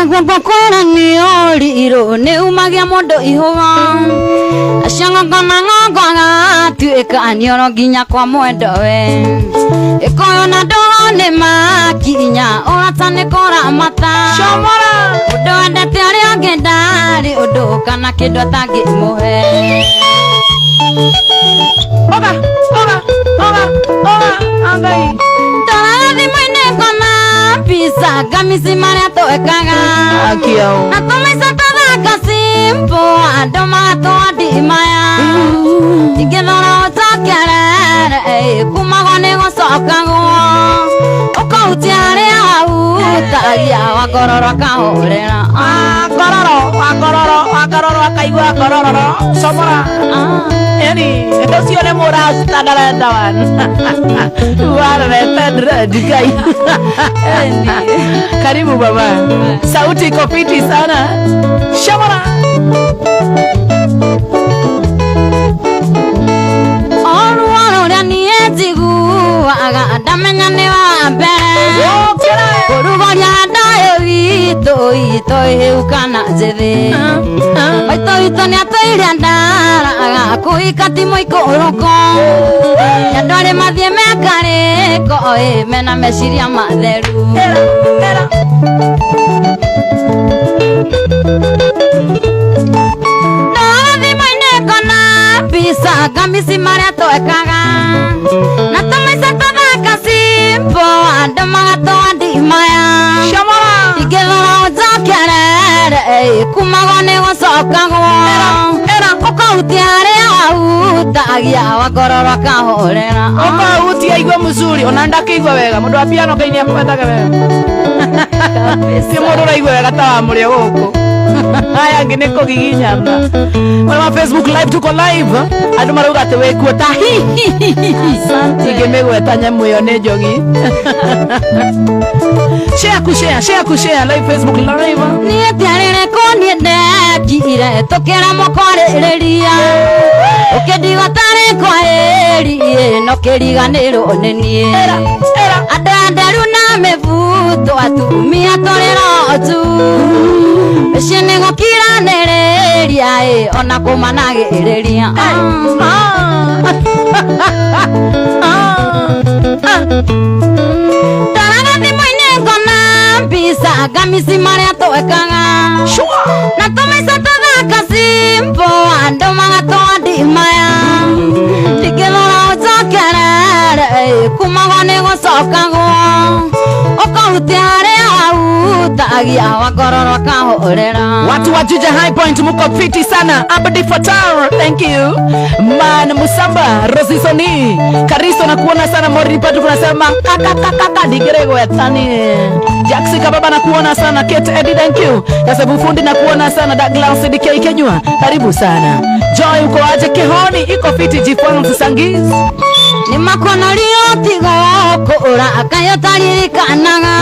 Naguo ngũkwĩra nĩ ũrirũ nĩ umagia mũndũ ihũga acang'ongo na ng'ongo agatuĩka nioro nginya kwa mwendo we ĩkoyo na ndũgũ nĩ makinya ũrata nĩ kũramata. Shomora. Mũndũ wendete ũrĩa ũngĩ ndarĩ ũndũ kana kĩndũ atangĩmũhe. Oga, oga, oga, oga, angai. Ndoraga thimũ-inĩ ngona mbica ngamici marĩa twekaga. Akiao. Na tũmaica tũthaka simple andũ magatũa ndimaya ingĩthora ũcokerere kumagwo nĩ gũcokagwo ũkahutia harĩa wahutagia wakororo akahorera. Akororo, akororo, akororo, akaigua akororo. Somora. Yani, ũcio nĩ mũrasta ndarenda one. Warerete dread, Ngai. Karibu baba. Sauti iko fiti sana. Shamara. Oruo rũrĩa niĩ njiguaga ndamenya nĩ wa mbere. Ũkĩra. Kũrugũria ndayo witũ itũ ĩhĩu kana njĩthĩ maitũ witũ nĩ atũire ndaraga kũhika ti mũikũrũko andũ arĩ mathiĩ mekarĩko ĩ mena meciria matheru. Era, era. Ndora thimũ-inĩ ngona mbica ngamici marĩa twekaga na tũmaica tũthaka simple andũ magatũa ndimaya. Shamara. Ingĩthora ũnjokerere kumagwo nĩ gũcokagwo. Era. Ũkahutia harĩa wahutagia wakororo akahorera. Ũkahutia igue mzuri ona ndakĩigua wega mũndũ wa piano Ngai nĩakwendage wega ti mũndũ ũraigua wega ta wa mũrĩa gũkũ aya angĩ nĩ kũgiginyana. Mwena wa Facebook live tuko live andũ marauga atĩ wĩkuo ta hi hi hi hi hi. Ingĩmĩgweta nyamũ ĩyo nĩ njogi. Share kushare, share kushare live Facebook live. Niĩ tiarĩrĩkũ niĩ ndekire tũkĩremwo kwarĩrĩria ũkĩndigwo tarĩ kwahĩri no kĩriganĩrwo nĩ niĩ. Era, era. Andũ a nderu na mĩbuto atumia tũrĩ roju mĩciĩ nĩ gũkiranĩrĩria ĩ ona kũmanagĩrĩria. Ndoraga thimũ-inĩ ngona mbica ngamici marĩa twekaga. Sure. Na tũmaica tũthaka simple andũ magatũa ndimaya ndingĩthora ũnjokerere kumagwo nĩ gũcokagwo ũkahutia harĩa wahutagia wakororo akahorera. Watu wa Juja High Point muko fiti sana. Abdi Fatar, thank you. Man Musamba, Rosisoni, Karisto na kuona sana. Mori Patrick unasema kaka kaka kaka digeregwetani. Jackson Kababa na kuona sana. Kate Eddie, thank you. Joseph Fundi na kuona sana. Douglas DK Kenywa, karibu sana. Joy uko aje Kihoni iko fiti Jifonsi Sangiz. Nĩ makonorio tigo kũũra kayo taririkanaga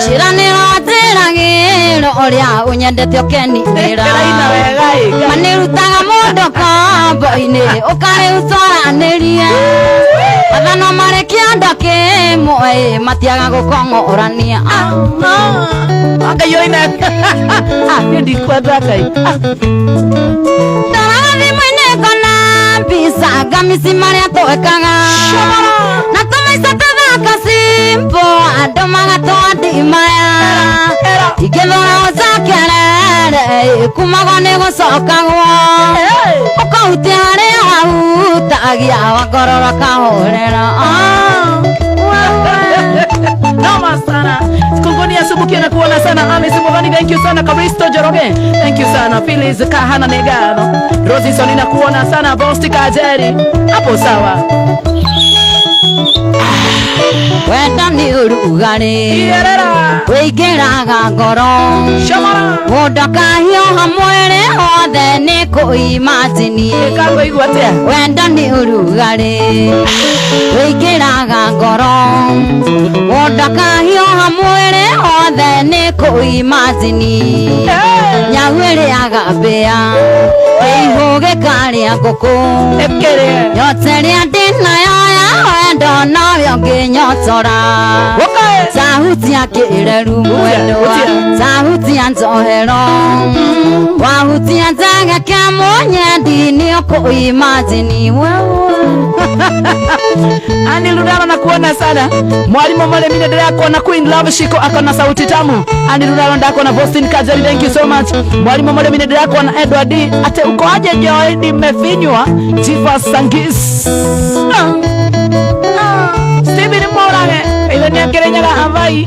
ciranĩro njĩragĩro ũrĩa ũnyendete ũkeninĩra. Ĩraina wega ĩ. Manĩrutaga mũndũ kombo-inĩ ũkarĩucoranĩria mathano marĩ kĩanda kĩmwe matiaga gũkong'orania. Ngai oina. Ah, niĩ ndikwenda Ngai. Ah. Ndoraga thimũ-inĩ ngona mbica ngamici marĩa twekaga na tũmaica tũthaka simple andũ magatũa ndimaya ingĩthora ũnjokerere kumagwo nĩ gũcokagwo ũkahutia harĩa wahutagia wakororo akahorera. Noma sana. Sikunguni asubuhi na kuona sana. Amis Mugani, thank you sana. Karisto Joroge, thank you sana. Phyllis Kahana Negano. Rosie Solina kuona sana. Bosti Kajeri. Hapo sawa. Wenda nĩ ũrugarĩ Ierera. wĩingĩraga ngoro. Shamara. Mũndũ akahiũha mwĩrĩ wothe nĩ kũimajini. Ĩkango igua atia? Wendo nĩ ũrugarĩ wĩingĩraga ngoro mũndũ akahiũha mwĩrĩ wothe nĩ kũimajini nyau ĩrĩaga mbĩa kĩihũ gĩkarĩa ngũkũ. Ĩkĩrĩe. Yote ĩrĩa ndĩnayo ya wendo noyo ngĩnyotora. Ũkae. Sahuti ya kĩreru mwendwa. Utia. Sahuti. njohero wahutia njaga kĩa mũnyendi nĩ ũkũimajini wewe. Ani Ludaro nakuona sana. Mwalimu Mole mimi endelea kuona Queen Love Shiko akona sauti tamu. Ani Ludaro ndako na Boston Kajari, thank you so much. Mwalimu Mole mimi endelea kuona Edward D. Ate uko aje Joy, nimefinywa. Jifa Sangis. Ah. Ah. Steven Morage. Ile ni akerenyaga Hawaii.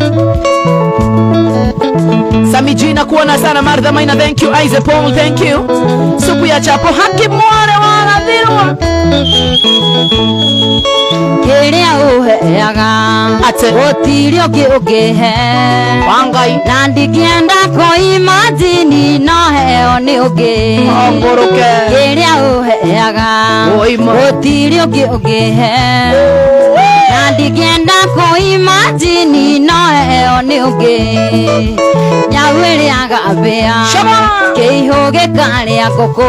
Sami G nakuona sana. Martha Maina, thank you. Isaac Paul, thank you. Supu ya chapo haki mware wagathirwa. Kĩrĩa ũheaga Ate. gũtirĩ ũngĩ ũngĩhe Wangai. Na ndingĩenda kũimajini no heo nĩ ũngĩ. Ongũrũke. Kĩrĩa ũheaga Ũima. gũtirĩ ũngĩ ũngĩhe na ndingĩenda kũimajini no heo nĩ ũngĩ. Nyau ĩrĩaga mbĩa Shaba. kĩihũ gĩkarĩa ngũkũ.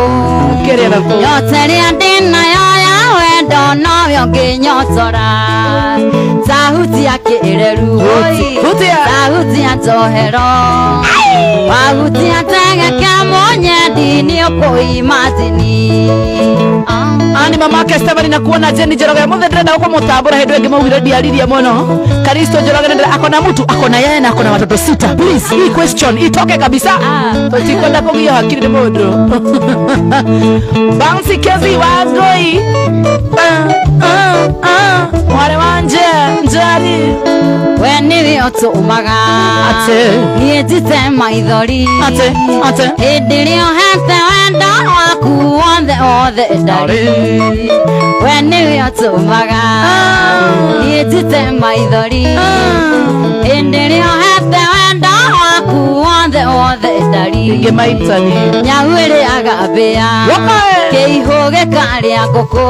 Kĩrĩa na kũ. Nyota ĩrĩa ndĩnayo ya wendo nowe ũngĩnyotora tahutia kĩreru oi. Hutia. Tahutia njohero wahutia tega kĩa mũnyendi nĩ ũkũimajini. Ani mamake Stephanie nakuona. Jenny Njoroge muthe ndĩrenda gũkũmũtambũra hĩndĩ ĩngĩ maugire ndiaririe mũno. Karisto Njoroge ndĩrenda akona mtu akona yeye na akona watoto sita. Please, hii question itoke kabisa. Tutikwenda kũgio hakiri nĩ mũndũ. Bouncy Kezi Wangui. Ah, ah, ah. Mwarĩ wa nje njari. We nĩwe ũtũmaga Ate. niĩ njite maithori. Ate, ate. Hĩndĩ ĩrĩa ũhete wendo waku wothe wothe ndari we nĩwe ũtũmaga niĩ njite maithori hĩndĩ ĩrĩa ũhete wendo waku wothe wothe ndari. Ingĩmaitani. Nyau ĩrĩaga mbĩa Wokae. kĩihũ gĩkarĩa ngũkũ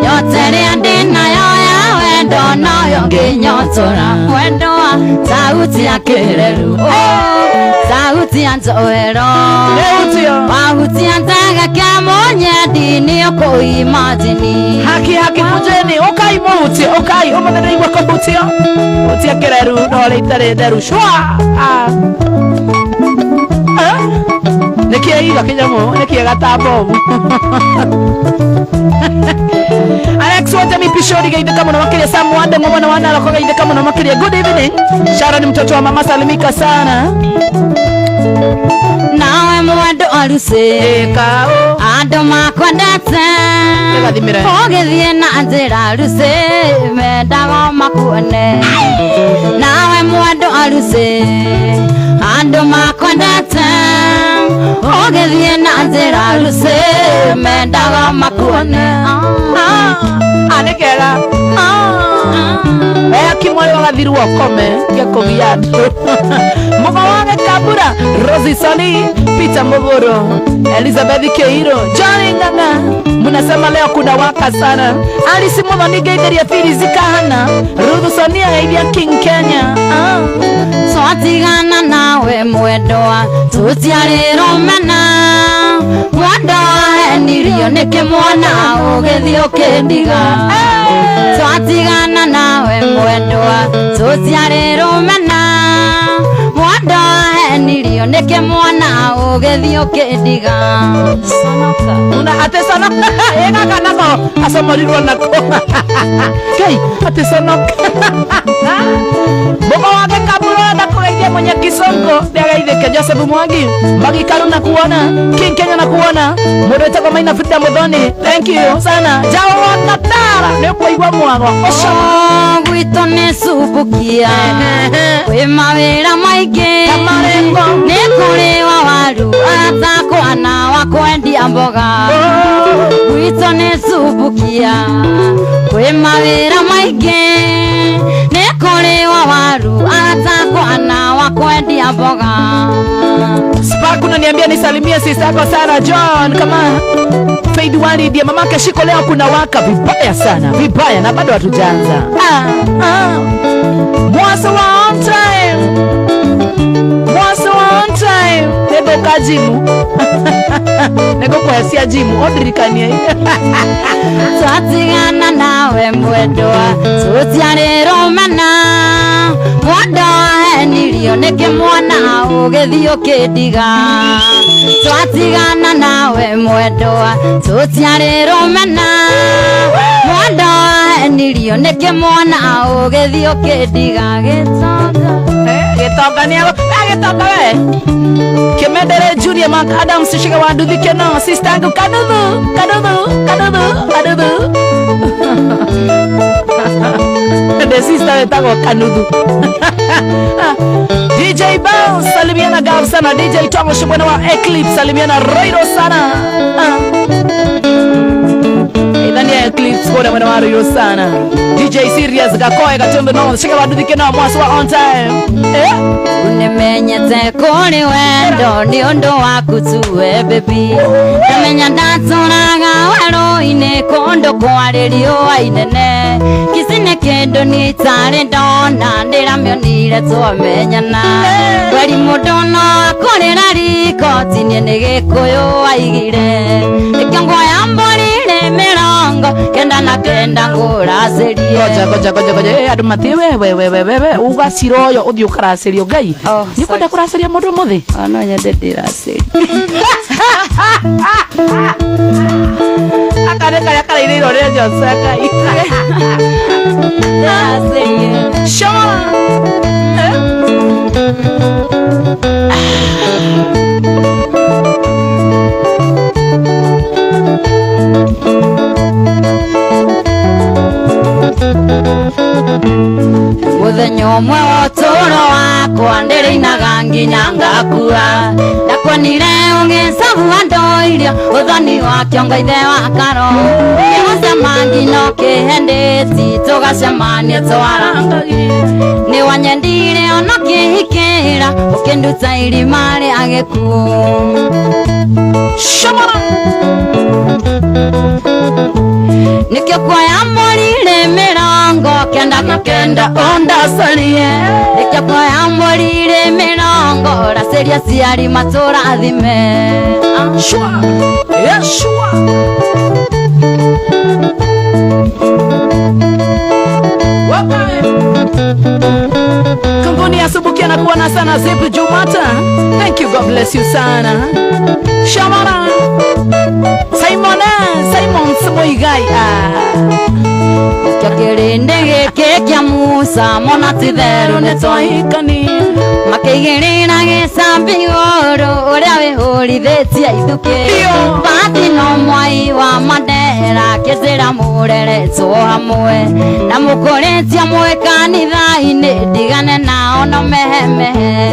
nyota ĩrĩa ndĩnayo ya wendo noyo ngĩnyotora mwendo wa sauti ya kĩreru sauti ya njohero. Nĩhutio. Wahutia njaga kĩa mũnyendi nĩ ũkũimajini. Haki haki kujeni ukai muhutie ukai umuthĩ ndĩraigua kũhutio hutia kĩreru ndore itarĩ theru shwa. Ah. Ah. Nĩkĩo iga kĩnyamũ nĩkĩega ta bomu. Alex Wajami Pishori geithĩka mũno makĩria. Sam Wande mwana wa Narok geithĩka mũno makĩria. Good evening Sharon, mtoto wa mama, salimika sana. Nawe mwendo arusi ĩkao andũ makwendete Nĩgathimĩre. Ũgĩthiĩ na njĩra ruci mendaga makuone nawe mwendo arusi andũ makwendete ũgĩthiĩ na njĩra ruci mendaga makuone. Nĩ kega haki mwari wagathirwo kome ngekũgia andũ mũgo wa Gĩkambura. Rosi Soni, Peter Muguro, Elizabeth Keiro, Johnny Ng'ang'a, mnasema leo kuna waka sana. Alice Muthoni ngeithĩria Phyllis Kahana, Ruth Sonia geithia King Kenya. Ah. Twatigana nawe mwendwa tũtiarĩ rũmena mwendwa henirio nĩkĩ mwana ũgĩthiĩ ũkĩndiga twatigana nawe mwendwa tũtiarĩ rũmena mwendwa henirio nĩkĩ mwana ũgĩthiĩ ũkĩndiga sonoka. Una ate sono ega nako asomorirwo nako kai ate sonoka Bogo wake kabura na kugeithia mwenye kisongo ndiagaithike. Joseph Mwangi Magikaru na kuona King Kenya na kuona mundu wetagwo Maina Frida Muthoni, thank you sana. Jao wa Katara nĩ ũkũigua mwago ũcio. Gwitũ nĩ cumbukia kwĩ mawĩra maingĩ. Kamarengo. Nĩ kũrĩ wa waru aratakwa na wa kwendia mboga gwitũ nĩ cumbukia kwĩ mawĩra maingĩ nĩ kũrĩ wa waru aratakwa na wa kwendia mboga. Spark unaniambia nisalimie sister yako Sarah John kama Faith Walid ya mamake Shiko, leo kuna waka vibaya sana vibaya na bado hatujaanza. Ah, ah. Mwaso wa on time, mwaso wa on time nĩthũka jimu nĩngũkũhecia jimu ũndirikanie. Twatigana nawe mwendwa tũtiarĩ rũmena mwendwa henirio. Waenirio nĩkĩ mwana ũgĩthiĩ ũkĩndiga twatigana nawe mwendwa tũtiarĩ rũmena mwendwa waenirio nĩkĩ mwana ũgĩthiĩ ũkĩndiga gĩtonga. Gĩtonga nĩ gĩtonga we. Kimendere Junior Mark Adams shika wa nduthi keno sister yangu kanuthu kanuthu kanuthu kanuthu. The sister wetagwo kanuthu. DJ Bounce salimiana Gab sana. DJ Tongo shimwena wa Eclipse salimiana Roiro sana. Idhani ya Eclipse kona mwena wa Roiro sana. DJ Serious Gakoe Gatundu North shika wa nduthi keno mwasi wa on time. Nimenyete kũrĩ wendo nĩ ũndũ waku tuwe baby ndamenya ndatũraga werũ-inĩ kũndũ kwarĩ riũa inene kici nĩ kĩndũ niĩ itarĩ ndona ndĩramĩonire twamenyana kweri mũndũ no akũrĩra riko tinie nĩ gĩkũyũ aigire nĩkĩo nguoya mbũri rĩ mĩrongo kenda na kenda ngũracĩrie. Goja goja goja goja, andu mati we we we we we we ugacira ũyũ ũthiĩ ũkaracĩrio ngai. Oh, nĩ ũkwenda kũracĩria mũndũ ũmũthĩ? No nyende ndĩracĩrie. Aka nĩ karĩa karairĩirwo nĩ Jose Ngai. Ndĩracĩrie. Sure. Muthenya ũmwe wa ũtũũro wakwa ndĩrĩinaga nginya ngakua ndakuonire ũgĩcabua ndũirio ũthoni wa kĩongo ithe wa karo ngĩgũcema nginya ũkĩhe ndĩti tũgacemania twarangagie nĩ wanyendire ona ũkĩhikĩra ũkĩnduta irima rĩa gĩkuũ. Shamara. Nĩkĩo kuoya mbũri rĩ mĩrongo kenda na kenda ũndacarie nĩkĩo kuoya mbũri rĩ mĩrongo racĩria aciari matũrathime. Shua. Yeah, shua. Kanguni asubuki anakuona sana Zipu Jumata. Thank you, God bless you sana. Shamara. Simon Simon Smoigai. Nĩkĩo kĩrĩndĩ gĩkĩ kĩa Musa mona ti therũ nĩ Nĩtwahikania. Makĩigĩrĩra gĩcambi igũrũ ũrĩa wĩhũrithĩtie ithukĩ Ndio. Bahati no mwai wa Mandera kĩcĩra mũreretwo hamwe na mũkũrĩtie mwĩ kanitha-inĩ ndigane nao no mehemehe.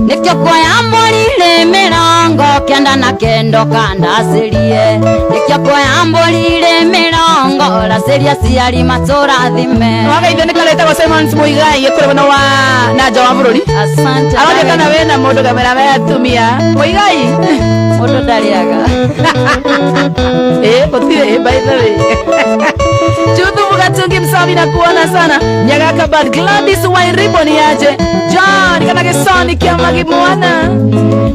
Nĩkĩo kuoya mbũri rĩ mĩrongo kenda na kenda ũkandacĩrie nĩkĩo kuoya mbũri rĩ mĩrongo racĩria aciari matũrathime. Wagaithe nĩ karetagwo Simon Smoigai kũrĩ mwena wa na nja wa bũrũri. Asante. Aronekana wĩna mũndũ kamera me atumia. Muigai. Mũndũ ndarĩaga. Gũtirĩ by the way. Juthu Mugatungi msavi na kuona sana. Nyagaka Bad Gladys Wairibo ni aje. John kana gĩconi kĩa magimwana.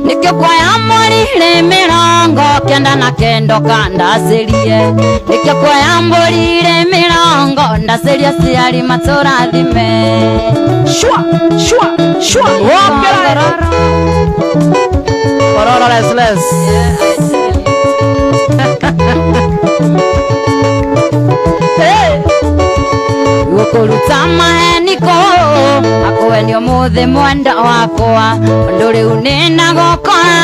Nĩkĩo kuoya mbũri rĩ mĩrongo kenda na kenda ũkandacĩrie nĩkĩo kuoya mbũri rĩ mĩrongo ndacĩria aciari matũrathime. Shua shua shua. Wokera. Ororo les les. Hey. Gũkũruta maheni kũ akwendia ũmũthĩ mwenda wakwa ũndũ rĩu nĩna gũkora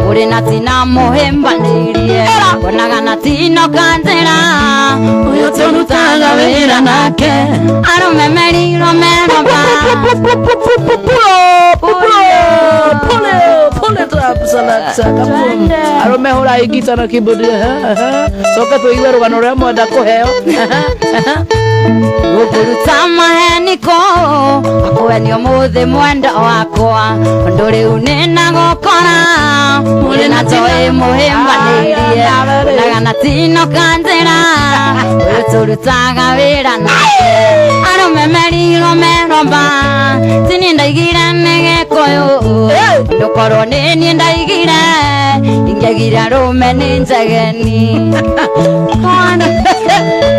ũrĩ na tina mũhĩmbanĩirie wonaga na tino kanjĩra ũyũ tũrutaga wĩra nake arũme merirwo meroba. Arũme hũrai ngita na keyboard coka tũigue rũgano rũrĩa mwenda kũheo. Gũkũruta maheni kũ akwendia ũmũthĩ mwenda wakwa ũndũ rĩu nĩna gũkora ũrĩ na toĩ mũhĩmbanĩirie wonaga na tino kanjĩra ũyũ tũrutaga wĩra nake arũme merirwo meromba tini ndaigire nĩ gĩkũyũ ndũkorwo nĩ niĩ ndaigire ingĩra Ingĩgira rũme nĩ njegeni. Kwana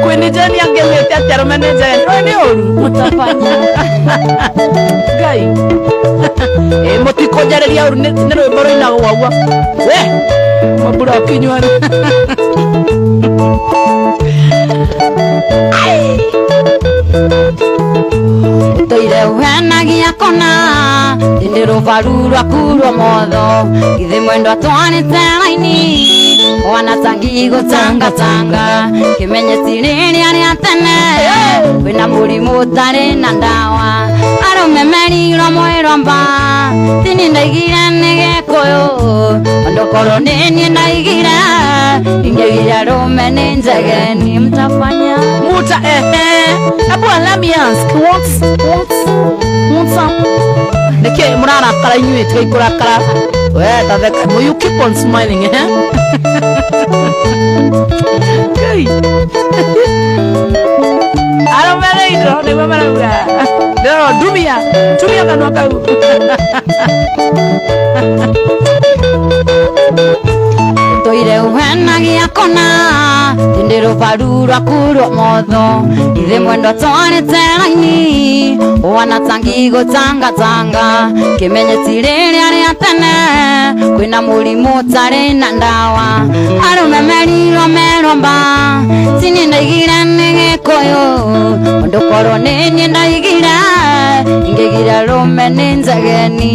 Queen Jane angĩugĩte atĩ arũme nĩ njegeni. Rũĩ nĩ ũru. Mũtabania. Ngai. Ĩ mũtikũnjarĩria ũru nĩ rwĩmbo rũinagwo ũguo. We mambura ũkinyua. Tũire ũhenagia kona ĩndĩ rũbaru rwaku rwa motho githĩ mwendwa twarĩte raini wana tangi gũtangatanga kĩmenye ti rĩrĩa rĩa tene kwĩna mũrimũ ũtarĩ na ndawa arũme merirwo mwĩrwa mba tini ndaigire nĩ gĩkũyũ ondokorwo nĩ niĩ ndaigire ingĩgire arũme nĩ njegeni mtafanya Muta ehe. Abu let me ask what's up? Nĩkĩ mũrarakara inyuĩ tigai kũrakara. We tatheka. You keep on smiling eh? Ngai. Arũme nĩ indo nĩguo marauga. Ndĩrona ndumia tumia kanua kau. Tũire ũhenagia kona ĩndĩ rũbaru rwaku rwa motho ithe mwendwa twarĩte raini wana tangi gũtangatanga kĩmenye ti rĩrĩa rĩa tene kwĩna mũrimũ ũtarĩ na ndawa arũme merirwo merwo mba tini ndaigire nĩ gĩkũyũ ũndũkorwo nĩ niĩ ndaigire ingĩgire arũme nĩ njegeni.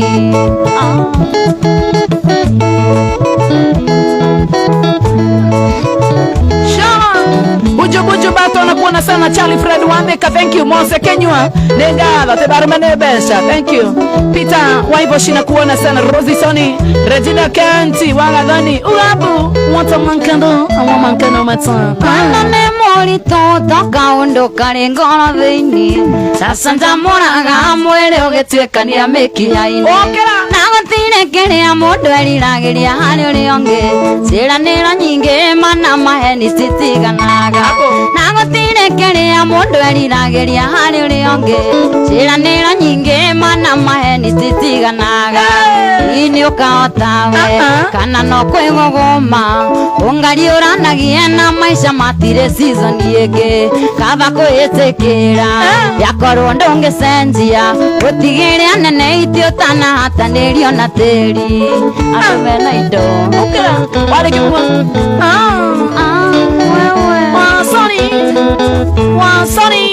Buju buju bato nakuona sana Charlie Fred Wandeka, thank you. Mose Kenywa Negatha Tebarume Nebesha, thank you. Peter Waiboshi nakuona sana. Rosie Soni, Regina Kenti Wagadhani Ugabu What a man can do, a woman can do mata. Wendo nĩ mũritũ toka ũndũ karĩ ngoro thĩinĩ sasa njamũraga mwĩrĩ ũgĩtuĩkania mĩkiha-inĩ Ũkĩra. Na gũtirĩ kĩrĩa mũndũ eriragĩria harĩ ũrĩa ũngĩ ciĩranĩro nyingĩ mana maheni citiganaga na gũtirĩ kĩrĩa mũndũ eriragĩria harĩ ũrĩa ũngĩ ciĩranĩro nyingĩ mana maheni citiganaga ini ũkahota we kana no kwĩgũgũma ũngariũranagie na maica matirĩ season ĩngĩ kaba kwĩtĩkĩra yakorwo ndũngĩcenjia gũtigĩre anene itĩ ũtanahatanĩrio na tĩri andũ mena indo. Ũkĩra. Warĩkia kuga Ah, wewe. Wasoni Wasoni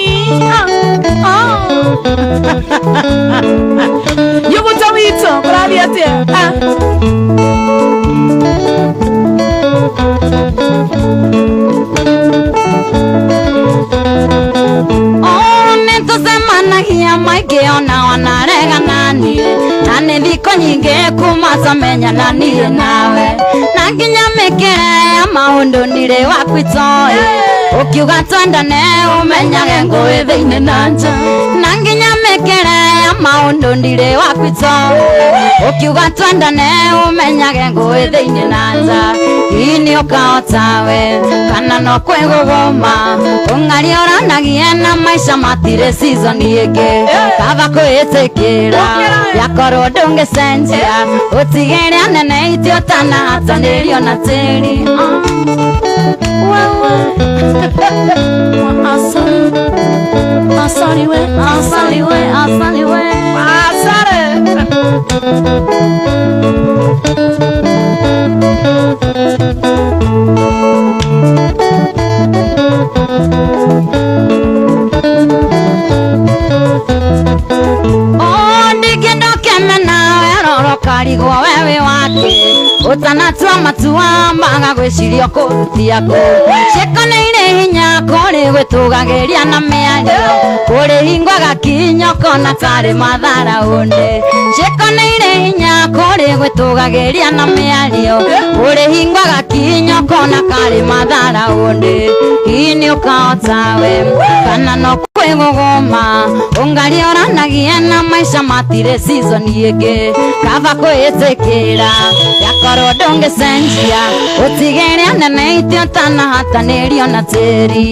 Yuguta wito kũrathiĩ atĩa? Ah. Oh, nĩtũcemanagia maingĩ ona wanaregana niĩ na nĩ thikũ nyingĩ kuma twamenyana niĩ nawe na nginya mĩkĩre ya maũndũ ndirĩ waku itoĩ ũkiuga twendane ũmenyage ngũĩ thĩinĩ na nja na nginya mĩkĩre ya maũndũ ndirĩ waku itoĩ ũkiuga twendane ũmenyage ngũĩ thĩinĩ na nja ini ũkahota we kana no kwĩgũgũma ũng'ariũranagie na maica matirĩ season ĩngĩ kaba kwĩtĩkĩra yakorwo ndũngĩcenjia ũtigĩre anene itĩ ũtanahatanĩrio na tĩri. Wewe. Asali Asali we Asali we, asali we. Asare. Oh, ndingĩenda ũkĩmena werora ũkarigwo we wĩ wake ũtanatua matua maga gwĩciria kũrutia kũ ciĩko nĩ irĩ hinya kũrĩ gwĩtũgagĩria na mĩario kũrĩ hingo gakinya ũkona tarĩ mathara ũndĩ ciĩko nĩ irĩ hinya kũrĩ gwĩtũgagĩria na mĩario kũrĩ hingo gakinya ũkona karĩ mathara ũndĩ hihi nĩ ũkahota we kana no kwĩgũgũma ũngariũranagie na maica matirĩ season ĩngĩ kaba kwĩtĩkĩra yakorwo ndũngĩcenjia ũtigĩre anene itĩ ũtanahatanĩrio na tĩri.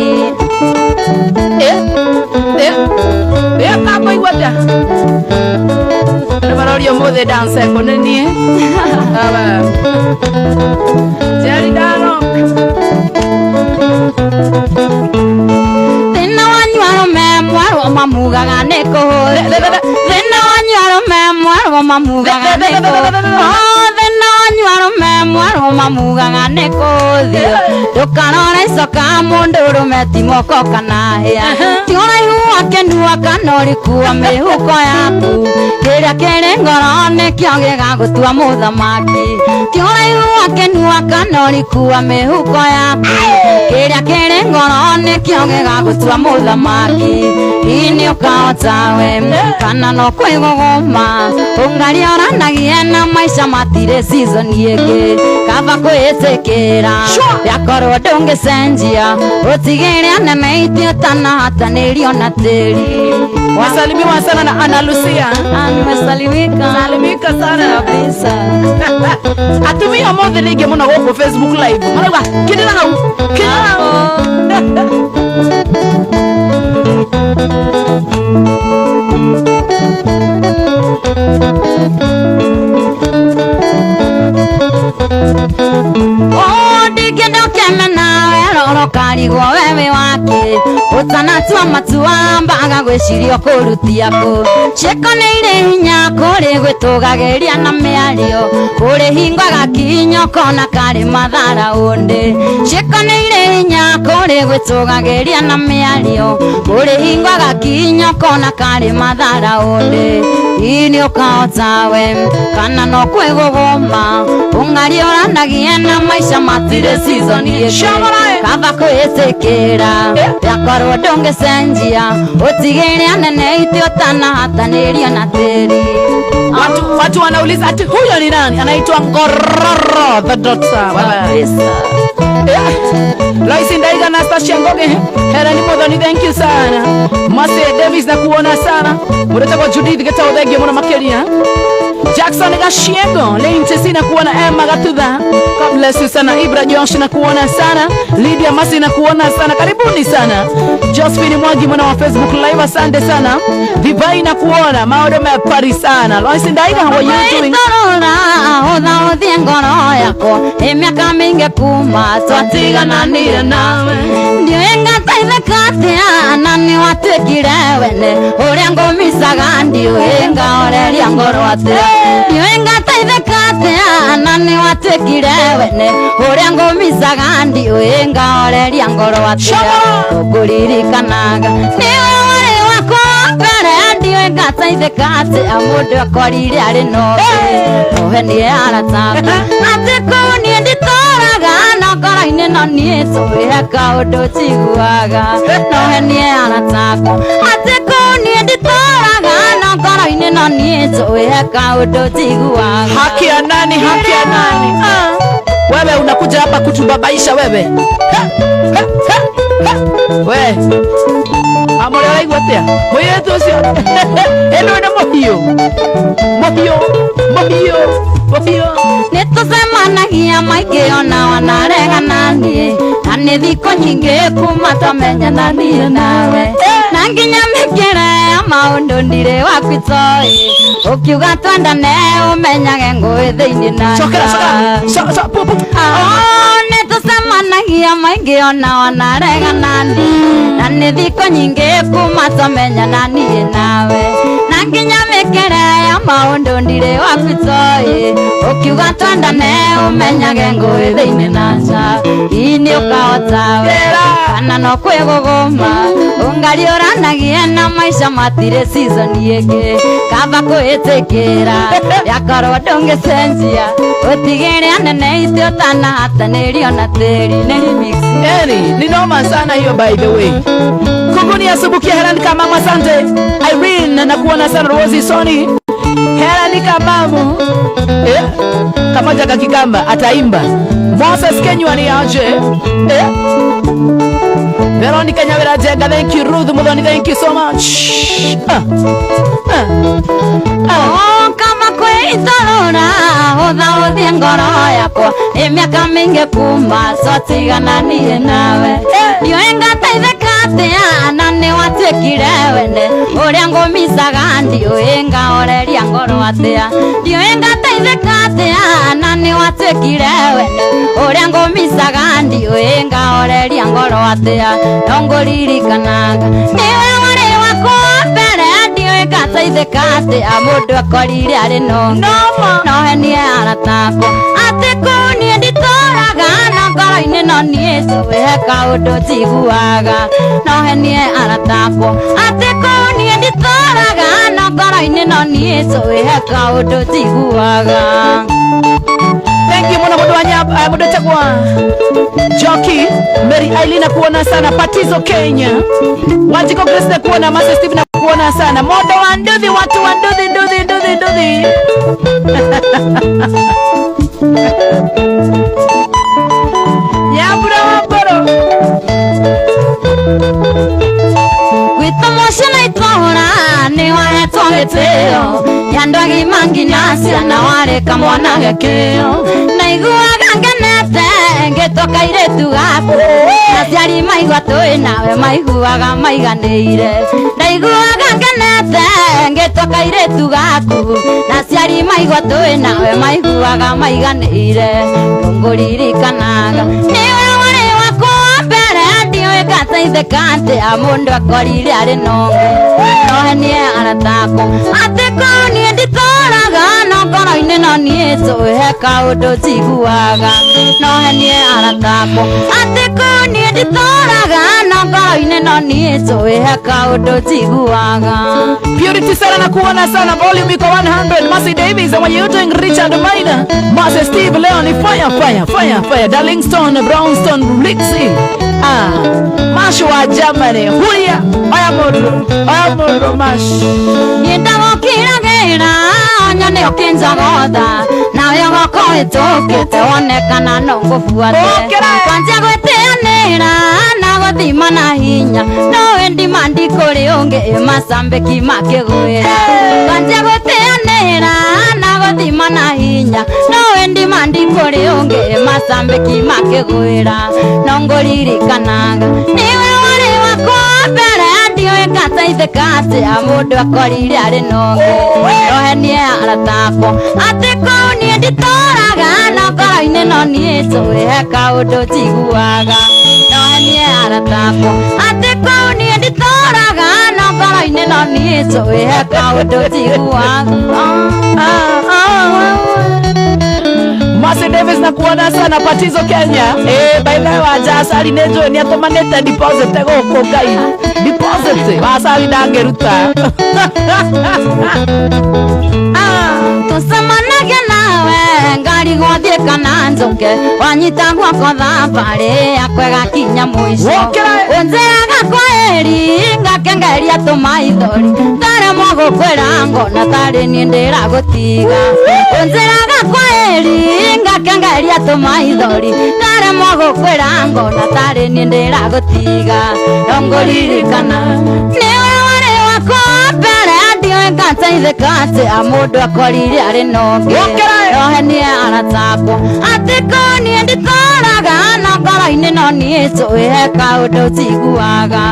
Eh, eh, eh, kama igua atĩa? Nĩ Arorio mothe dance eko nĩ niĩ. Aba. Jerry Darok. Thĩna wanyu arũme mwarwo mamugaga nĩ kũhũthio. Thĩna wanyu arũme mwarwo mamugaga nĩ kũhũthio. Oh, thĩna wanyu arũme mwarwo mamugaga nĩ kũhũthio. Ndũkarore icoka mũndũ ũrũme ti moko kana hĩa. Ti ũraihu wa kĩnua kana ũriku wa mĩhuko yaku. Kĩrĩa kĩrĩ ngoro nĩkĩo gĩgagũtua mũthamaki. Ti ũraihu wa kĩnua kana ũriku wa mĩhuko yaku. Kĩrĩa kĩrĩ ngoro nĩkĩo gĩgagũtua mũthamaki. Ii nĩ ũkahota we kana no kwĩgũgũma. Ũngaria ũranagia na maica matirĩ season ĩngĩ. Kaba kwĩtĩkĩra yakorwo ndũngĩcenjia. Ũtigĩre anene itĩ ũtanahatanĩrio na tĩri. Wasalimiwa sana na Ana Lucia. Ah, nimesalimika Salimika sana. Kabisa. Atumia mothe rĩngĩ mũno gũkũ Facebook live. Marauga kĩrĩra hau. Kĩrĩra hau. Oh, ndingĩenda ũkeme nawe rora ũkarigwo we wĩ wake. Ũtanatua matua mbaga gwĩciria ũkũrutia kũ. Ciĩko nĩ irĩ hinya kũrĩ gwĩtũgagĩria na mĩario. Kũrĩ hingo gakinya ũkona karĩ mathara ũndĩ. Ciĩko nĩ irĩ hinya kũrĩ gwĩtũgagĩria na mĩario. Kũrĩ hingo gakinya ũkona karĩ mathara ũndĩ. Ii nĩ ũkahota we kana no kwĩgũgũma. Ũng'aria ũranagia na maica matirĩ season ĩngĩ. Shamarae. Kaba kwĩtĩkĩra yakorwo ndũngĩcenjia. Ũtigĩre anene itĩ ũtanahatanĩrio na tĩri. Watu wanauliza ati huyo ni nani? Anaitwa Ngororo the Doctor. Bye bye. Kabisa. Lois Ndaiga na Stasia Ngoge. Hera ni Muthoni, thank you sana. Mase Davis na kuona sana. Muretagwo Judith Gitau, thank you muno makiria. Jackson Gashiego, Lane Tesi na kuona, Emma Gatudha. God bless you sana. Ibra Josh na kuona sana. Lydia Masi na kuona sana. Karibuni sana. Josephine Mwangi mwana wa Facebook Live, asante sana. Divine na kuona. Maodo mepari sana. Lois Ndaiga, how are you doing? Waitorora ũtha ũthiĩ ngoro yakwa. Ĩ mĩaka mĩingĩ kuma twatigananire nawe. Ndiũĩ ngateithĩka atĩa na nĩ watuĩkire wene. Ũrĩa ngũmicaga ndiũĩ ngahoreria ngoro atĩa. Ndiũĩ ngateithĩka atĩa na nĩ watuĩkire wene. Ũrĩa ngũmicaga ndiũĩ ngahoreria ngoro atĩa. Ngũririkanaga nĩwe warĩ wakwa wa mbere. Ndiũĩ ngateithĩka atĩa mũndũ akorire arĩ na ũngĩ. Ohe nĩ arataga atĩ kũu niĩ nditũraga no ngoro-inĩ no niĩ tũĩ kaũndũ njiguaga. Nohe nĩ arataga atĩ kũu niĩ nditũraga no ngoro-inĩ no niĩ tũĩ kaũndũ njiguaga. Haki ya nani? Haki ya nani? Ah. Wewe unakuja hapa kutubabaisha wewe. Ha, ha, ha, ha. We. Amore araigua atia? Mũirĩtu ũcio. Ĩno nĩ mũhiũ. Mũhiũ, mũhiũ, mũhiũ. Nĩ tũcemanagia maingĩ ona wanaregana niĩ. Na nĩ thikũ nyingĩ kuma twamenyana niĩ nawe. Na nginya mĩkĩre ya maũndũ ndirĩ waku itoĩ. Ũkiuga twendane ũmenyage ngũĩ thĩinĩ na Cokera, nja. cokera. So, so, pu, pu. Oh, nĩ tũcemanagia maingĩ ona wanaregana niĩ. Na nĩ thikũ nyingĩ kuma twamenyana niĩ nawe. Na nginya mĩkĩre ya maũndũ ndirĩ waku itoĩ. Ũkiuga twendane ũmenyage ngũĩ thĩinĩ na nja. Ii nĩ ũkahota we kana no kwĩgũgũma. Ũngaria ũranagia na maica matirĩ season ĩngĩ. Kaba kwĩtĩkĩra yakorwo ndũngĩcenjia. Ũtigĩre anene itĩ ũtanahatanĩrio na tĩri. Nĩ remix. Eri, ni noma sana hiyo by the way. Kuguni asubukia Helen Kamamu, asante. Irene na kuona sana Rosie Soni. Helen Kamamu. Kamoja kakikamba ataimba. Moses Kenywa ni aje. Veronica Nyawira Jenga, thank you. Ruth Muthoni, thank you so much. Ah. Ah. Ah. Oh, kama kwĩitorora ũtha ũthiĩ ngoro yakwa. Ĩ mĩaka mĩingĩ kuma twatigananire nawe. Ndiũĩ ngateithĩka Atĩa na nĩ watuĩkire wene ũrĩa ngũmicaga ndiũĩ ngahoreria ngoro atĩa ndiũĩ ngateithĩka atĩa na nĩ watuĩkire wene ũrĩa ngũmicaga ndiũĩ ngahoreria ngoro atĩa no ngũririkanaga nĩwe warĩ wakwa mbere ndiũĩ ngateithĩka atĩa mũndũ akorire arĩ Noma. Nohenie aratakwa atĩ kũu niĩ nditũraga no ngoro-inĩ no niĩ njũĩ he kaũndũ njiguaga nohenie aratakwa atĩ kũu niĩ nditũraga no ngoro-inĩ no niĩ njũĩ he kaũndũ njiguaga. Thank you muno mundu wa mundu etagwa Joki Mary Aileen na kuona sana Patizo Kenya Wanjiko Grace na kuona Master Steve na kuona sana Modo wa nduthi watu wa nduthi nduthi nduthi nduthi Nyambura wa mboro. Gwitũ mũciĩ na itũũra nĩ wahetwo gĩtĩo ya andũ agima nginya ciana warĩ kamwana gĩkĩo naiguaga ngenete ngĩtwo kairĩtu gaku aciari maigua twĩ nawe maiguaga maiganĩire ndaiguaga ngenete ngĩtwo kairĩtu gaku na aciari maigua twĩ nawe maiguaga maiganĩire ndũngũririkanaga nĩwe warĩ wakwa wa mbere ndiũĩ ngateithĩka atĩa mũndũ akorire arĩ nonge nohenie aratakwo atĩ kũu niĩ nditũraga no ngoro-inĩ no niĩ njũĩ he kaũndũ njiguaga nohenie aratakwo atĩ kũu niĩ nditũraga no ngoro-inĩ no niĩ njũĩ he kaũndũ njiguaga. Purity sana na kuona sana volume iko 100. Mercy Davis, how are you doing? Richard Maina, Mercy Steve leo ni fire fire fire fire. Darlington Brownstone Lixie, ah, Mash wa Germany huya oya mundu oya mundu Mash. Niĩ ndagũkiragĩra nyone ũkĩnjogotha nawe ũgoka ũhĩtũkĩte wonekana no ngũbuate Ũkĩra. Kwanjia gwĩtĩanĩra na gũthima na hinya no wĩndima ndikũrĩ ũngĩ macambĩki makĩgwĩra kwanjia gwĩtĩanĩra na gũthima na hinya no wĩndima ndikũrĩ ũngĩ macambĩki makĩgwĩra no ngũririkanaga nĩwe warĩ wakwa wa mbere ndiũĩ ngateithĩka atĩa mũndũ akorire arĩ nonge nohenie aratakwo atĩ kũu niĩ nditũraga no ngoro-inĩ no niĩ njũĩ he kaũndũ njiguaga nohenie aratakwo atĩ kũu niĩ nditũraga no ngoro-inĩ no niĩ njũĩ he kaũndũ njiguaga. Ah, ah. Mercy Davis na kuona sana Patizo Kenya. By the way wajasari nĩ njũĩ nĩ atũmanĩte deposit gũkũ Ngai. Deposit wasari ndangĩruta. Ah. Tũcemanagia nawe ngarigwo thiĩ kana njũke wanyita guoko thabarĩ yakwa ĩgakinya mũico Wokĩra. Ũnjĩraga kwaheri ngakengeria tũmaithori ndaremwo gũkwĩra ngona tarĩ niĩ ndĩragũtiga ũnjĩraga kwaheri ngakengeria tũmaithori ndaremwo gũkwĩra ngona tarĩ niĩ ndĩragũtiga no ngũririkana nĩwe warĩ wakwa wa mbere ndiũĩ ngateithĩka atĩa mũndũ akorire arĩ nonge Wokĩra. Nohenie aratakwo atĩ kũu niĩ nditũraga no ngoro-inĩ no niĩ njũĩ he kaũndũ njiguaga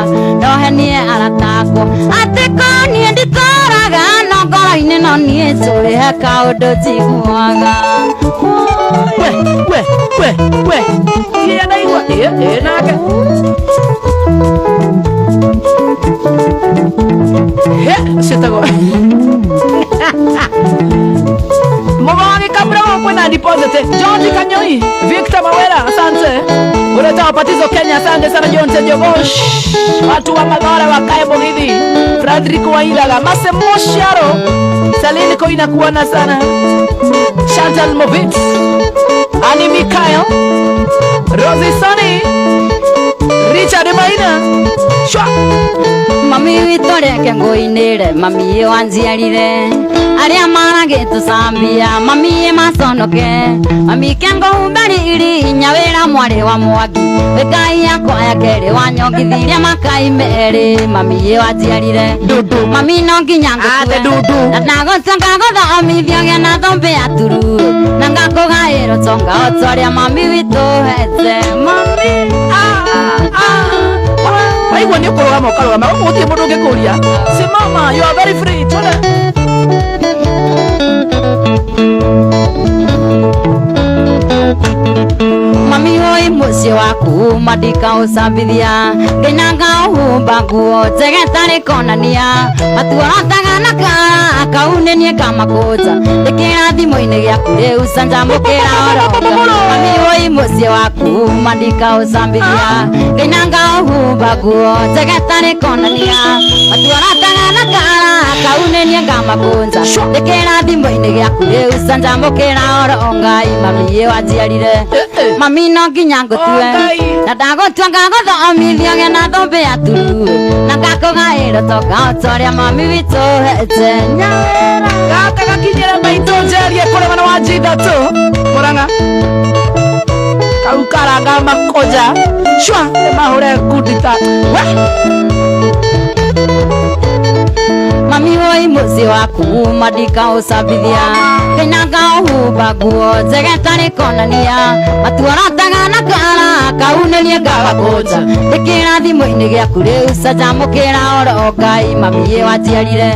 nohenie aratakwo atĩ kũu niĩ nditũraga no ngoro-inĩ no niĩ njũĩ he kaũndũ njiguaga. We we we we. Iya ndaigua. Nake. He, ciĩtagwo Mũgawagi Kamura kwĩna deposit George Kanyoi Victor Mawera asante Ureta wapatizo Kenya asante sana John Tejogosh watu wa Mathare wakae Mugithi Frederick Wairaga Mase Mosharo Salini Koina kuona sana Chantal Movit Ani Mikael Rosie Sonny Richard Maina Shwa. Mami witũ reke ngũinĩre mami wanjiarire arĩa maragĩtũcambia mami maconoke mami kengũhumberi iri inya wĩra mwarĩ wa Mwangi wĩkai yakwa ya kerĩ wanyongithirie makai merĩ mami wanjiarire Dudu. Mami no nginya Ate ngũkue dudu. Na ndagũcoka gũthomithio gĩa na thũmbĩ ya turu na ngakũgaĩrwo tonga o ta ũrĩa mami witũ hete mami. Ah, ah, Waigua nĩ ũkũrũgama ũkarũgama, gũkũ gũtirĩ mũndũ ũngĩkũria. Simama, you are very free. Twende. Mami oi muciĩ waku mandikaũcambithia nginya ngaũhumba nguo njega ĩtarĩ konania matuorotaga na kara kau nĩ niĩ ngamakũnja ndĩkĩra thimũ-inĩ gĩaku rĩu canjamũkĩra oroka. Mami oi mũciĩ waku mandikaũcambithia nginya ngaũhumba nguo njega ĩtarĩ konania matuorotaga na kara kau nĩ niĩ ngamakũnja ndĩkĩra thimũ-inĩ gĩaku rĩu canjamũkĩra oro Ngai mami ĩ wanjiarire mami no nginya ngũtue na ndagũtua ngagũthomithia ũgĩe na thũmbĩ ya turue na ngakũgaĩra ũtonga o ta ũrĩa mami witũ hete nyawĩra. Gaka gakinyĩre maitũ njerie kũrĩ mwena wa G3 Murang'a kau karanga makoja shwa nĩ mahũre ngundi ta we. Mami woi mũciĩ waku mandikaũcambithia nginya ngaũhumba nguo njega ĩtarĩ konania matuorotaga na kara kau nĩ niĩ ngagakũnja ndĩkĩra thimũ-inĩ gĩaku rĩu canjamũkĩra oro Ngai mami ĩ wanjiarire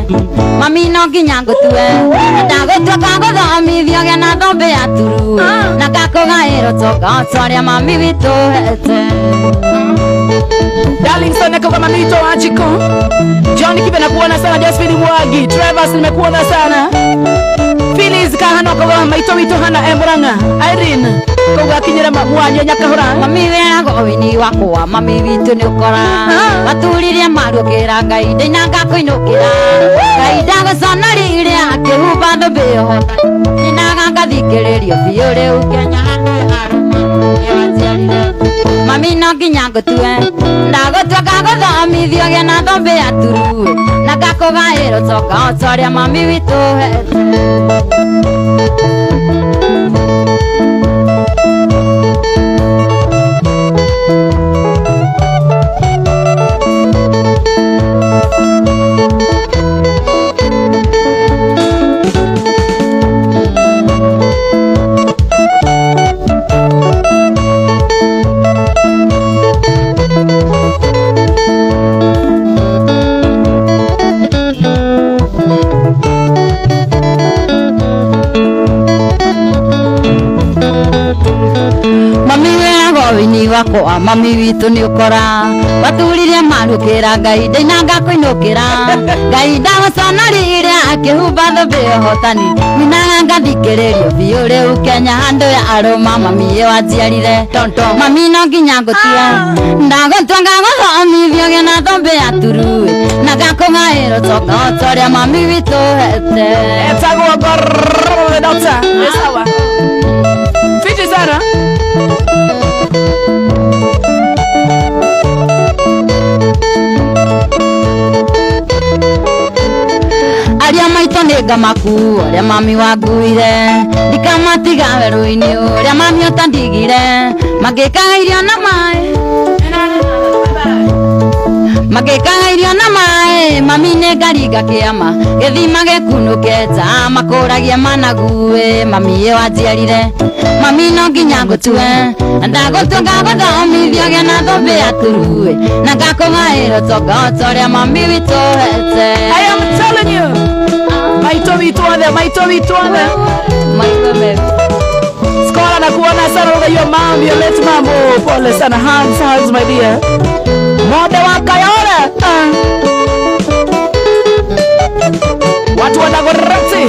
mami no nginya ngũtue na ndagũtua ngagũthomithia ũgĩe na thũmbĩ ya turue na ngakũgaĩra ũtonga o ta ũrĩa mami witũ hete. Darlington akauga mami witũ wa Jiko. John Kibe nakuona sana, Josephine Mwagi, Trevor nimekuona sana. Phyllis Kahano akauga maitũ witũ hana e Murang'a. Irene akauga akinyĩre mwanya Nyakahũra. Mami wĩrago ũini wakwa mami witũ nĩ ũkora waturirie maru ũkĩra Ngai ndĩna ngakũinũkĩra Ngai ndagũconorire akĩhumba thũmbĩ ũhota nyinaga ngathikĩrĩrio biũ rĩu Kenya handũ harũma nĩwanjiarire mami no nginya ngũtue ndagũtua ngagũthomithia ũgĩe na thũmbĩ ya turue na ngakũgaĩra ũtonga o ta ũrĩa mami witũ hete. Mami wĩrago ũini wakwa mami witũ nĩ ũkora waturirie maru ũkĩra Ngai ndĩna ngakũinũkĩra Ngai ndagũconorire akĩhumba thũmbĩ ũhotani nyinaga ngathikĩrĩrio biũ rĩu Kenya handũ ya arũma mami ĩ wanjiarire mami no nginya ngũtue ndagũtua ngagũthomithia ũgĩe na thũmbĩ ya turue na ngakũgaĩra ũtonga o ta ũrĩa mami witũ hete. Etagwo Ngororo the doctor. Nĩ sawa. Fiti sana. Aria maitũ nĩ ngamaku ũrĩa mami wanguire ndikamatiga werũ-inĩ ũrĩa mami ũtandigire mangĩkaga irio na maĩ mangĩkaga irio na maĩ mami nĩ ngaringa kĩama gĩthima gĩkunũke nja makũragia managuĩ mami ĩ wanjiarire mami no nginya ngũtue ndagũtua ngagũthomithia ũgĩe na thũmbĩ ya turue na ngakũgaĩra ũtonga o ta ũrĩa mami witũ hete. I am telling you. Maitũ witũ othe, maitũ witũ othe. Maitũ baby. Skola na kuona sana uga your mom, your late mom. Oh, pole sana. Hands, hands my dear. Mode wa Kayole. Watu wanagorati.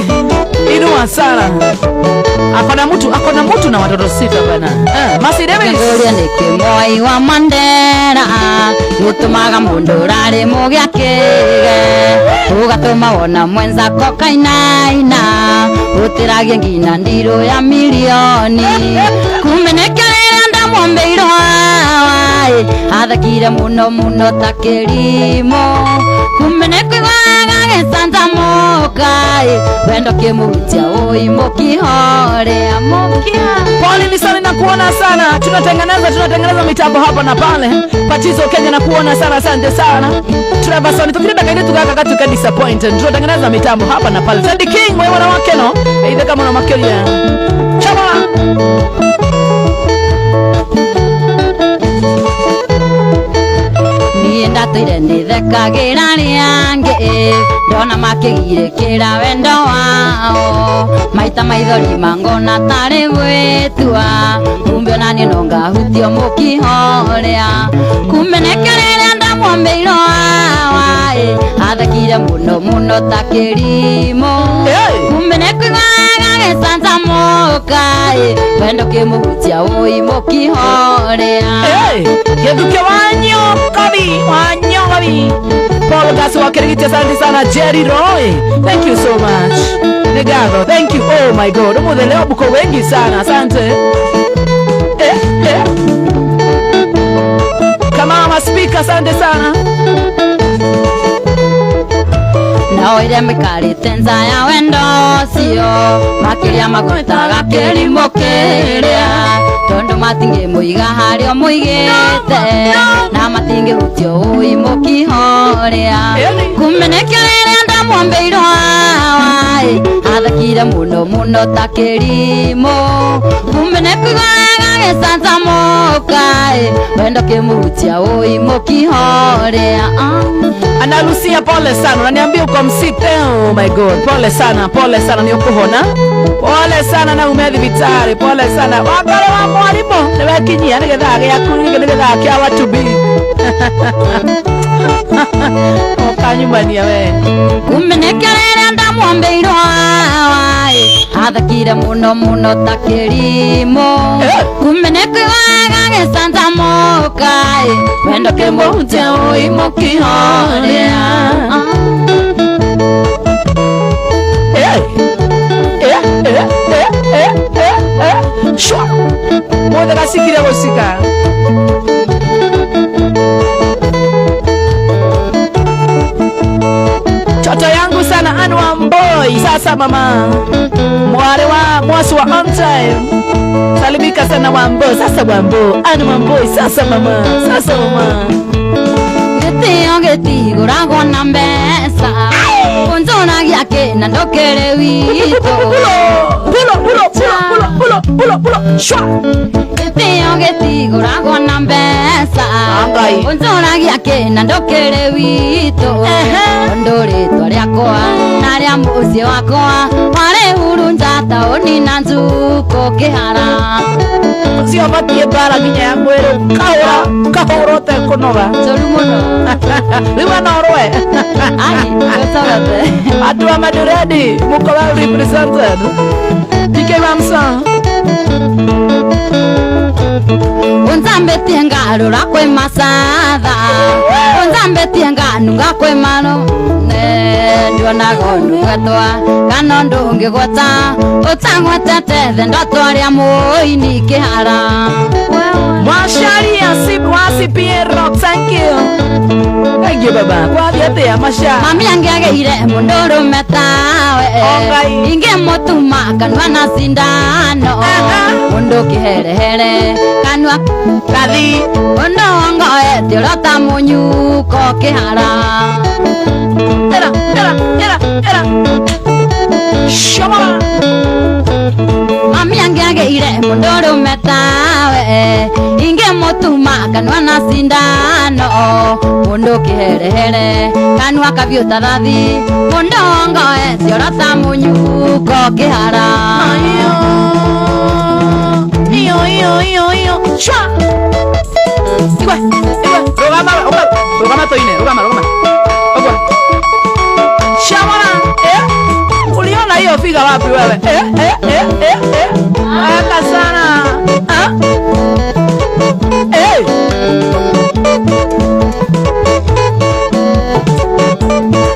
Inua sana. Akona mtu na watoto 6 bana. Masi Davis. Ngũria nĩkĩ Mwai wa Mandela nĩũtũmaga mũndũ ũrarĩ mũgĩ akĩge ũgatũma wona mwenzako kainaina ũtĩragie nginya ndirũ ya milioni kumenekerera ndamwombeirwo hawa athekire mũno mũno ta kĩrimũ kumenekũiguaga gĩcanjamũka wendo kĩmũhutia ũi mũkĩhorea mũkia. Pauline sana nakuona sana. Tunatengeneza mitambo hapa na pale. Patizo Kenya nakuona sana, asante sana. Trevor Soni tukirenda kaide tukaka katuka disappointed. Tunatengeneza mitambo hapa na pale. Teddy King wewe wanawake no. Either kama una makeria. Chama. Niĩ Ndatũire ndĩthekagĩra arĩa angĩ ndona makĩgirĩkĩra wendo wao maita maithori mangona tarĩ gwĩtua kumbe onaniĩ no ngahutio mũkihoria kumbe nĩkĩo rĩrĩa ndamwambĩirwo awa ĩ athekire mũno mũno ta kĩrimũ kumbe nĩ kũigua gagĩcanjamũka ĩ wendo kĩmũhutia ũi mũkihoria. Gĩthukio wanyokabi wanyokabi Paul Gasi wa Kirigiti, asante sana. Jerry Roy, thank you so much. Nĩngatho, thank you. Oh my God, ũmũthĩ leo mko wengi sana, asante. Eh, eh. Kama speaker, asante sana. Nao iria maikarĩte nja ya wendo ũcio makĩria magwetaga kĩrimũ kĩrĩa tondũ matingĩmũiga harĩa mũigĩte na matingĩhutio ũi mũkihoria kumbe nĩkĩo rĩrĩa ndamwambĩirwo awa ĩ athekire mũno mũno ta kĩrimũ kumbe nĩ kũigua gagĩcanjamũka ĩ wendo kĩmũhutia ũi mũkihoria. Ana Lucia, pole sana, unaniambia uko msite. Oh my God, pole sana, pole sana, ni ukuhona. Pole sana na umethi pole sana. Wakare wa mwalimu niwekinyia nigetha gĩaku nigetha kĩa watu bi. Ũkanyumania we. Kumbe nĩkĩo rĩrĩa ndamwambĩirwo awa ĩ athekire mũno mũno ta kĩrimũ kumbe nĩ kũigua gagĩcanjamũka ĩ wendo kĩmũhutia ũi mũkihoria. Eh, eh, eh, eh, eh, eh, eh. Shwa. Mothe gacikire gũcika. Toto yangu sana Anwa Mboi, sasa mama. Mware wa mwasi wa on time. Salimika sana Wambo, sasa Wambo. Anwa Mboi, sasa mama, sasa mama. Gĩtĩo gĩtigũragwo na mbeca ũnjũragia kĩna ndũkĩrĩ witũ. Pulo, pulo, pulo, pulo, pulo, pulo, pulo. Shwa. Gĩtĩo gĩtigũragwo na mbeca Ngai. ũnjũragia kĩna ndũkĩrĩ witũ ũndũ rĩtwa rĩakwa na rĩa mũciĩ wakwa warĩ hurunja taũni na njuko kĩhara. Ũcio ũbatiĩ mbara nginya ya mwĩrĩ kahũra kahũra ũtekũnoga. Njũru mũno. Rĩu ana ũrũe. Ai, gũcogothe. Andũ a Maduredi, muko well represented. DK Ramsa. Unzambetie ngarũra kwĩ macatha unzambetie nganunga kwĩ maro ndionaga ũndũgwetwa kana ũndũ ũngĩgweta ũtagwetete the ndotwa rĩa mũini kĩhara. Mwasharia wasi Piero, thank you. Thank you baba. Kwathiĩ atĩa Masha? Mami angĩagĩire mũndũrũme tawe Ngai. ingĩmũtuma kanua na cindano mũndũ kĩherehere kanua Kathi. ũndũ wongoete ũrota mũnyuko kĩhara. Era, era, era, era. Shomara. Mami angĩagĩire mũndũrũme tawe ingĩmũtuma kanua na cindano mũndũ kĩherehere kanua kabiũ ta thathi mũndũ wongoete ũrota mũnyuko kĩhara. Ayo. Iyo, iyo, iyo, iyo. Shwa. Igwe, igwe. Rugama, rugama, rugama toine, rugama, rugama. Ogwa. Shamara. Eh? Uliona hiyo figa wapi wewe? Eh, eh, eh, eh, eh. Weka sana. Ah? Eh.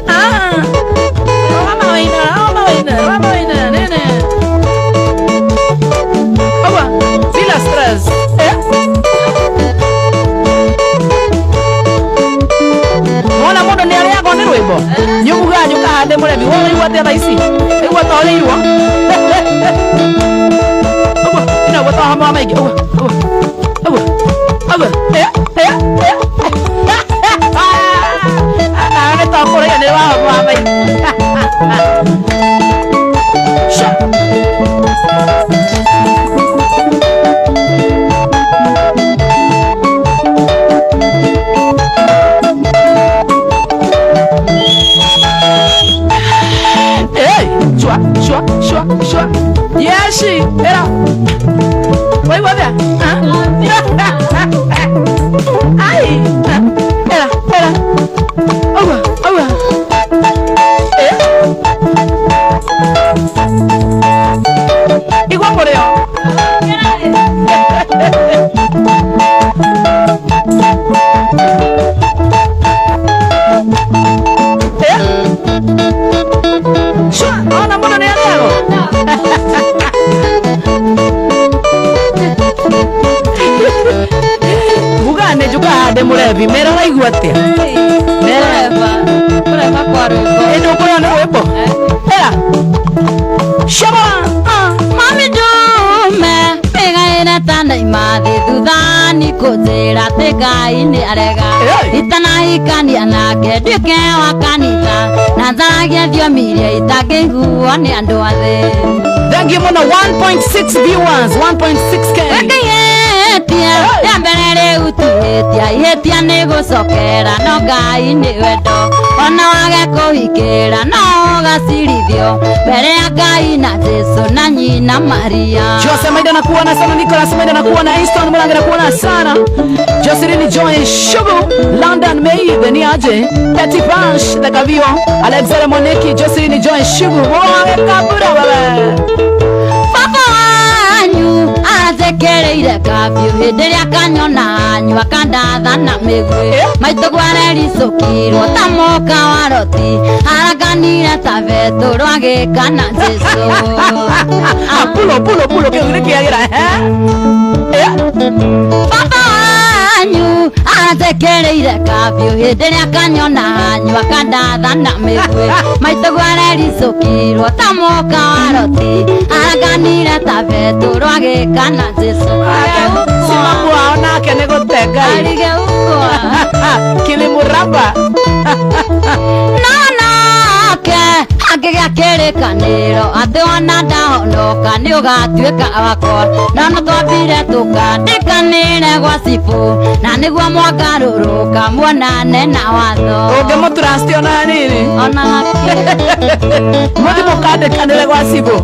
Ah. Rugama waina, rugama waina, rugama waina, nene. Ogwa. Bila stress. Eh? Wona mũndũ nĩ arĩagwo nĩ rwĩmbo nyuguga nyũkahande mũremi wowe igua atĩa thaa ici igua ta ũrĩirwo ũguo ĩno ũguo ta hama maingĩ ũguo ũguo ũguo ũguo eh eh eh nĩ ta kũrĩa nĩ wa hama maingĩ. Sha. Shwa shwa shwa shwa. Yeshi era. Waigua atia? Ai. Era era. Aua aua. Eh. Igua mũrĩo. Eh. Shwa, ona mũndũ nĩ arĩagwo. Uga nĩ njuka hande mũrebi mera ũraigua atĩa? Mera Kũreba kwa rwĩmbo. Ĩ ndũkũrĩo nĩ rwĩmbo. Era. Shaba. Mami ndume mĩgaĩre ta ndaimathi thutha ni kũnjĩra atĩ Ngai nĩ arega. Hey. Itanahikania nake nduĩke wa kanitha na njaragie thiomi iria itangĩiguo nĩ andũ a thĩ. Thank you mũno. 1.6 viewers, 1.6K. Ihĩtia rĩa mbere rĩu ti ihĩtia, ihĩtia nĩ gũcokera no Ngai nĩ wendo. Ona wage kũhikĩra no ũgacirithio mbere ya Ngai na Jesũ na nyina Maria. Jose Maida nakuona sana, Nicholas Maida nakuona, Easton Mulange nakuona sana. Jocelyn Joy Shugu, London May, ni aje, Petty Bash, the Gavio, Alexander Moneki, Jocelyn Joy Shugu, Mwange Kabura baba. Baba wanyu anjekereire kabiũ hĩndĩ ĩrĩa akanyona anyua akandatha na mĩguĩ. Maitũ gwarericũkirwo ta mũka wa roti aranganire ta Betũrũ agĩka na Jesũ. Ah, pulo pulo pulo kĩu nĩ kĩagĩra, eh? Eh? Baba wanyu anjekereire kabiũ hĩndĩ ĩrĩa akanyona anyua akandatha na mĩguĩ. Maitũ gwarericũkirwo ta mũka wa roti aranganire ta Betũrũ agĩka na Jesũ. Si mamu wao nake nĩ gũte Ngai. Aligeukwa. Kilimuramba. No nake angĩgĩa kĩrĩkanĩro atĩ ona ndahonoka nĩ ũgatuĩka wakwa. No no twambire tũkandĩkanĩre gwa cibũ na nĩguo mwagarũrũka muonane na watho. Ũngĩmũtrust ona hanini. Ona hakĩ. Mũthi mũkandĩkanĩre gwa cibũ.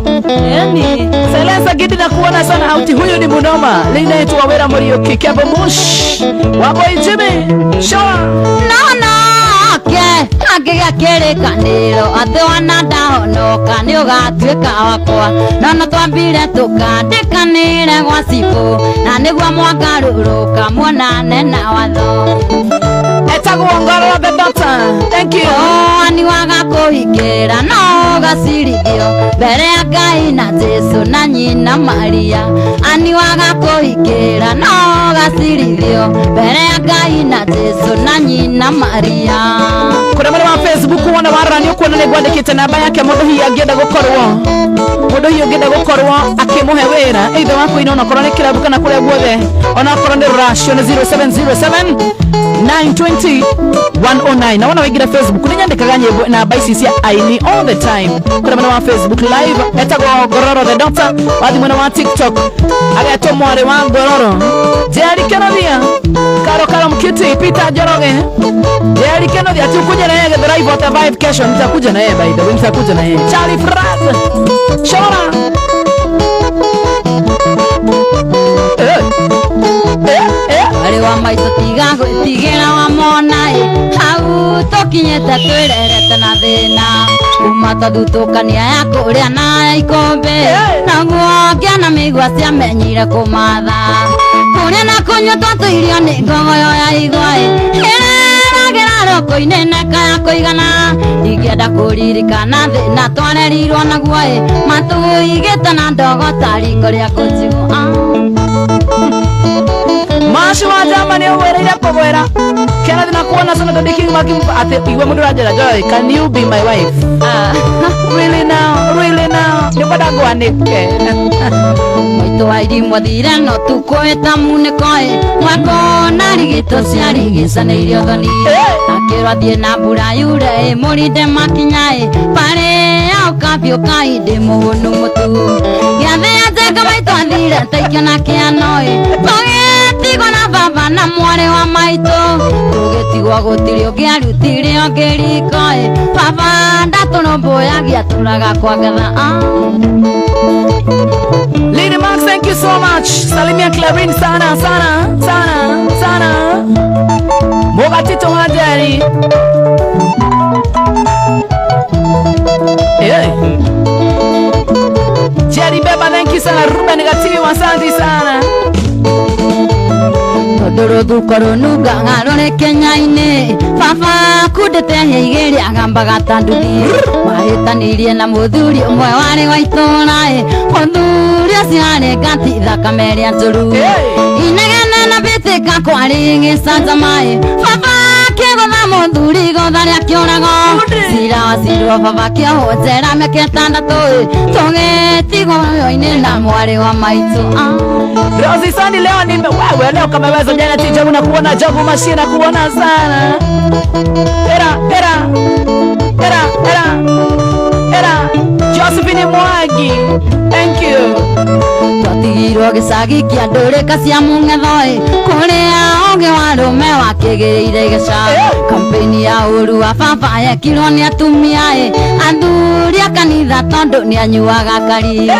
Ĩni. Silencer Gidi na kuona sana auti huyu ni munoma. Linaitwa Wawera Muriuki, Kebo Mush, Waboi Jimmy, Shoa. No nake angĩgĩa kĩrĩkanĩro atĩ ona ndahonoka nĩ ũgatuĩka wakwa. No no twambire tũkandĩkanĩre gwa cibũ na nĩguo mwagarũrũka muonane na watho. Etagwo Ngororo the Doctor. Thank you. Ani waga kũhikĩra no ũgacirithio mbere ya Ngai na Jesũ na nyina Maria. Ani waga kũhikĩra no ũgacirithio mbere ya Ngai na Jesũ na nyina Maria. Kũrĩa mwena wa Facebook wona warora nĩ ũkuona nĩ ngwandĩkĩte namba yake mũndũ hihi angĩenda gũkorwo mũndũ hihi ũngĩenda gũkorwo akĩmũhe wĩra either wa kũina onakorwo nĩ kĩrabu kana kũrĩa guothe onakorwo nĩ rũracio nĩ 0707 920 109. Na wona waingĩra Facebook nĩ nyandĩkaga nyĩmbo namba ici cia aini all the time. Kũrĩa mwena wa Facebook live etagwo Ngororo the Doctor, wathi mwena wa TikTok agetwo mwarĩ wa Ngororo. Jerry Kenothia, Karo Karo Mkiti, Peter Njoroge. Jerry Kenothia ati ukuje na yeye Githurai 45 kesho, nitakuja na yeye, by the way, nitakuja na yeye. Charlie Fraz Shora. Eh. Eh, eh. Mwarĩ wa maitũ tiga gwĩtigĩra wamona ĩ hau tũkinyĩte twĩrerete na thĩna kuma twathutũkania ya kũrĩa na ikũmbĩ naguo ngĩona mĩigua ciamenyire kũmatha kũrĩa na kũnyua twatũirio nĩ ngogoyo ya igwa ĩ ĩreragĩra roko-inĩ neka ya kũigana ndingĩenda kũririkana thĩna twarerirwo naguo ĩ matũigĩte na ndogo ta riko rĩa kũnjigwo. Mashi wa jama nĩ ũgwĩrĩire kũgwĩra Kenneth na kuona sana the King Makim ati igwe mũndũ ũranjĩra, "Joy, can you be my wife?" Really now, really now, nĩ kwenda ngwanĩke. Maitũ wa irimũ thire no tukũĩta munĩko ĩ mwako na rigito ciarigicanĩirio thoni akĩrwo athiĩ na mbura yure ĩ mũrinde makinya ĩ parĩ ũkabiũ kaindĩ mũhũnũ mũtu gĩathĩ anjenga maitũ athire taikio na kĩano ĩ tũgĩtigwo na baba na mwarĩ wa maitũ tũgĩtigwo gũtirĩ ũngĩ arutire ũngĩ riko ĩ baba ndatũrũmbũyagia Tũraga kwa ngatha. Lady Max, thank you so much. Salimia Clarin sana sana sana sana. Mogatito Wajeri. Hey. Jerry Beba, thank you sana. Ruben Gatiwa, asante sana. Tondũ rũthuko rũnungaga rũrĩ Kenya-inĩ, baba kundĩte hĩa igĩrĩ agambaga ta nduthi. Mahĩtanirie na mũthuri ũmwe warĩ wa itũũra ĩ, mũthuri ũcio arĩ ngati thakame ĩrĩa njũru. Inegene na mbĩtĩka kwarĩ gĩcanjama ĩ, baba akĩgũtha mũthuri igũtha rĩa kĩũrago. Cira wacirwo baba akĩohwo njera mĩaka 6 ĩ, tũgĩtigwo yo-inĩ na mwarĩ wa maitũ. Rosie Sandi, leo nime wewe leo kameweza jana tija na kuona Jagu mashine na kuona sana. Era era era era era Josephine Mwangi, thank you. Twatigirwo gĩcagi kĩa ndũrĩka cia mũng'etho ĩ, kũrĩa ũgĩ wa arũme wakĩgĩrĩire gĩca. Kampeni ya ũru wa baba yekirwo nĩ atumia ĩ, athuri a kanitha tondũ nĩ anyuaga kari.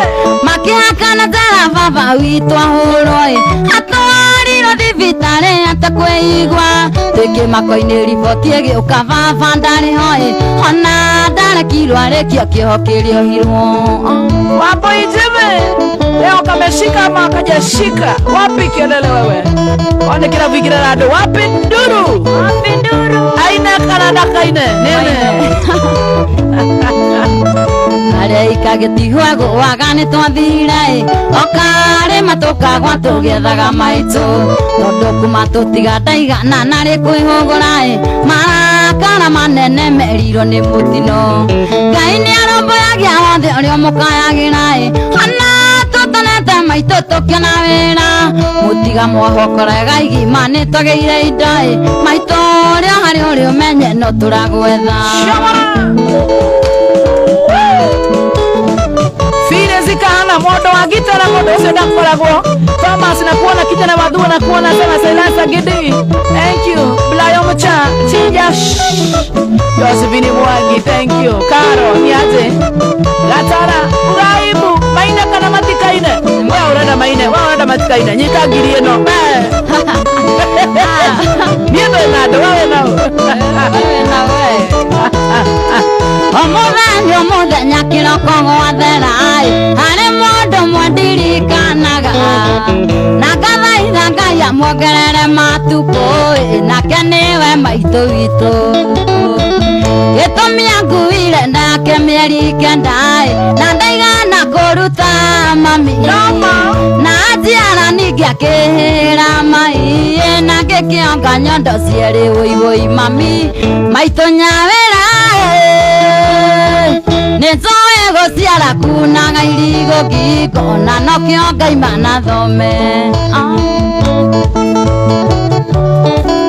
Makĩhakana njara baba witũ ahũrwo ĩ, atwarirwo thibitarĩ atekwĩigua. Twĩ kĩmako-inĩ riboti ĩgĩũka baba ndarĩ ho ĩ, ona ndarekirwo arĩkio kĩoho kĩrĩa ohirwo. Wapo ijime leo kameshika ama kajashika? Wapi kelele wewe? One kila vigira rado wapi nduru? Wapi nduru? Aina kana kaine nene. Harĩa ikagĩtigwo gũaga nĩ twathire ĩ, o karĩma tũkagwa tũgĩethaga maitũ. Tondũ kuma tũtiga ndaigana narĩ kwĩhũgũra ĩ, marakara manene merirwo nĩ mũtino. Ngai nĩ arũmbũyagia wothe ũrĩa ũmũkayagĩra ĩ, ona tũtonete maitũ tũkĩona wĩra. Mũtiga mwahokorega igima nĩ twagĩire indo ĩ, maitũ ũrĩa harĩ ũrĩa ũmenye no tũragwetha. Zikahana mondo wa gitara mondo ucio ndakoragwo Thomas na kuona kijana wa thua na kuona sana Silasa Gidi, thank you. Blayo Mucha Chinja Josephine Mwangi, thank you. Karo niaje Gatara uraibu maina kana matikaine wewe urenda maine wewe urenda matikaine nyita ngiri ino niĩ ndĩ na andũ wewe nao wewe na wewe. Ũmũthenya ũmũthenya kĩroko gwathera ĩ, harĩ mũndũ ũmwe ndirikanaga, na ngathaitha Ngai amuongerere matukũ ĩ, nake nĩwe maitũ witũ. Gĩtũmi anguire ndake mĩeri 9 ĩ, na ndaigana kũruta mami. Na njiara ningĩ akĩhĩra mai ĩ, na ngĩkĩonga nyondo cierĩ wũi wũi mami. Maitũ nyawĩra ĩ, nĩ njũĩ gũciara kunaga irigũ ngingo, na nokĩo ngaima na thome.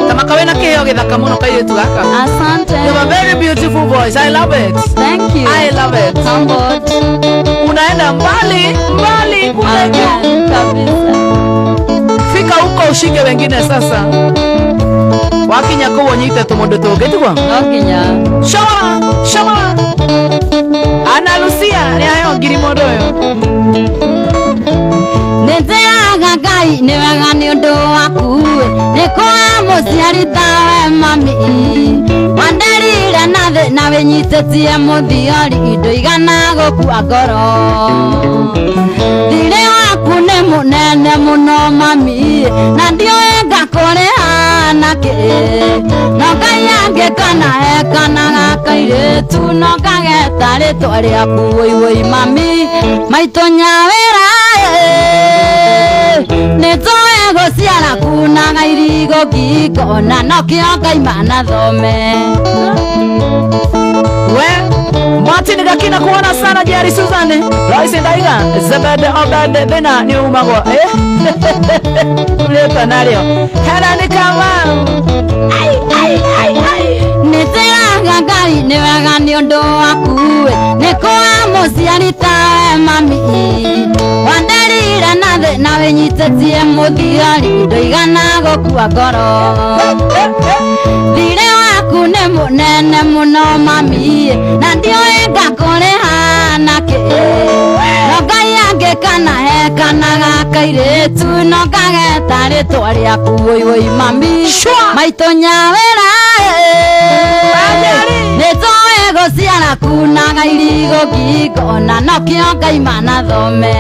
Tamaka wena kĩheo gĩthaka mũno kairĩtu gaka. Asante. You have a very beautiful voice. I love it. Thank you. I love it. Humbled. Unaenda mbali mbali kule juu. Kabisa. Fika huko ushike wengine sasa. Wakinya kũu ũnyite tũmũndũ tũngĩ tiguo? No nginya. Shama, shama. Ana Lucia nĩ aheo ngiri mũndũ ũyũ. Nĩ njĩraga Ngai nĩ wega nĩ ũndũ waku, nĩ kwa mũciari tawe mami. Wanderire na thĩna wĩnyitĩtie mũthiori, ndũigana gũkua ngoro. Thirĩ waku nĩ mũnene mũno mami, na ndiũĩ ngakũrĩha nakĩ. No Ngai angĩkana ekanaga kairĩtu, no ngageta rĩtwa rĩaku wũi wũi mami. Maitũ nyawĩra ĩ, nĩ njũĩ gũciara kunaga irigũ ngingo, na nokĩo ngaima na thome. We Martin Gakina kuona sana Jerry Susan Lois Ndaiga Zebede Obed Thina ni umagwo Leta nario Helen Kamau. Ai ai ai ai. Nĩ njĩraga Ngai nĩ wega nĩ ũndũ waku, nĩ kwa mũciari tawe mami. Wanderire na thĩna wĩnyitĩtie mũthiori, ndũigana gũkua ngoro. Thirĩ waku nĩ mũnene mũno mami, na ndiũĩ ngakũrĩha Kana gakairĩtu no ngageta rĩtwa rĩaku wũi wũi mami. Shwa. Maitũ nyawĩra Wanyeri. nĩtũĩ gũciara kunaga irigo ngingo na nokĩo ngaima na thome.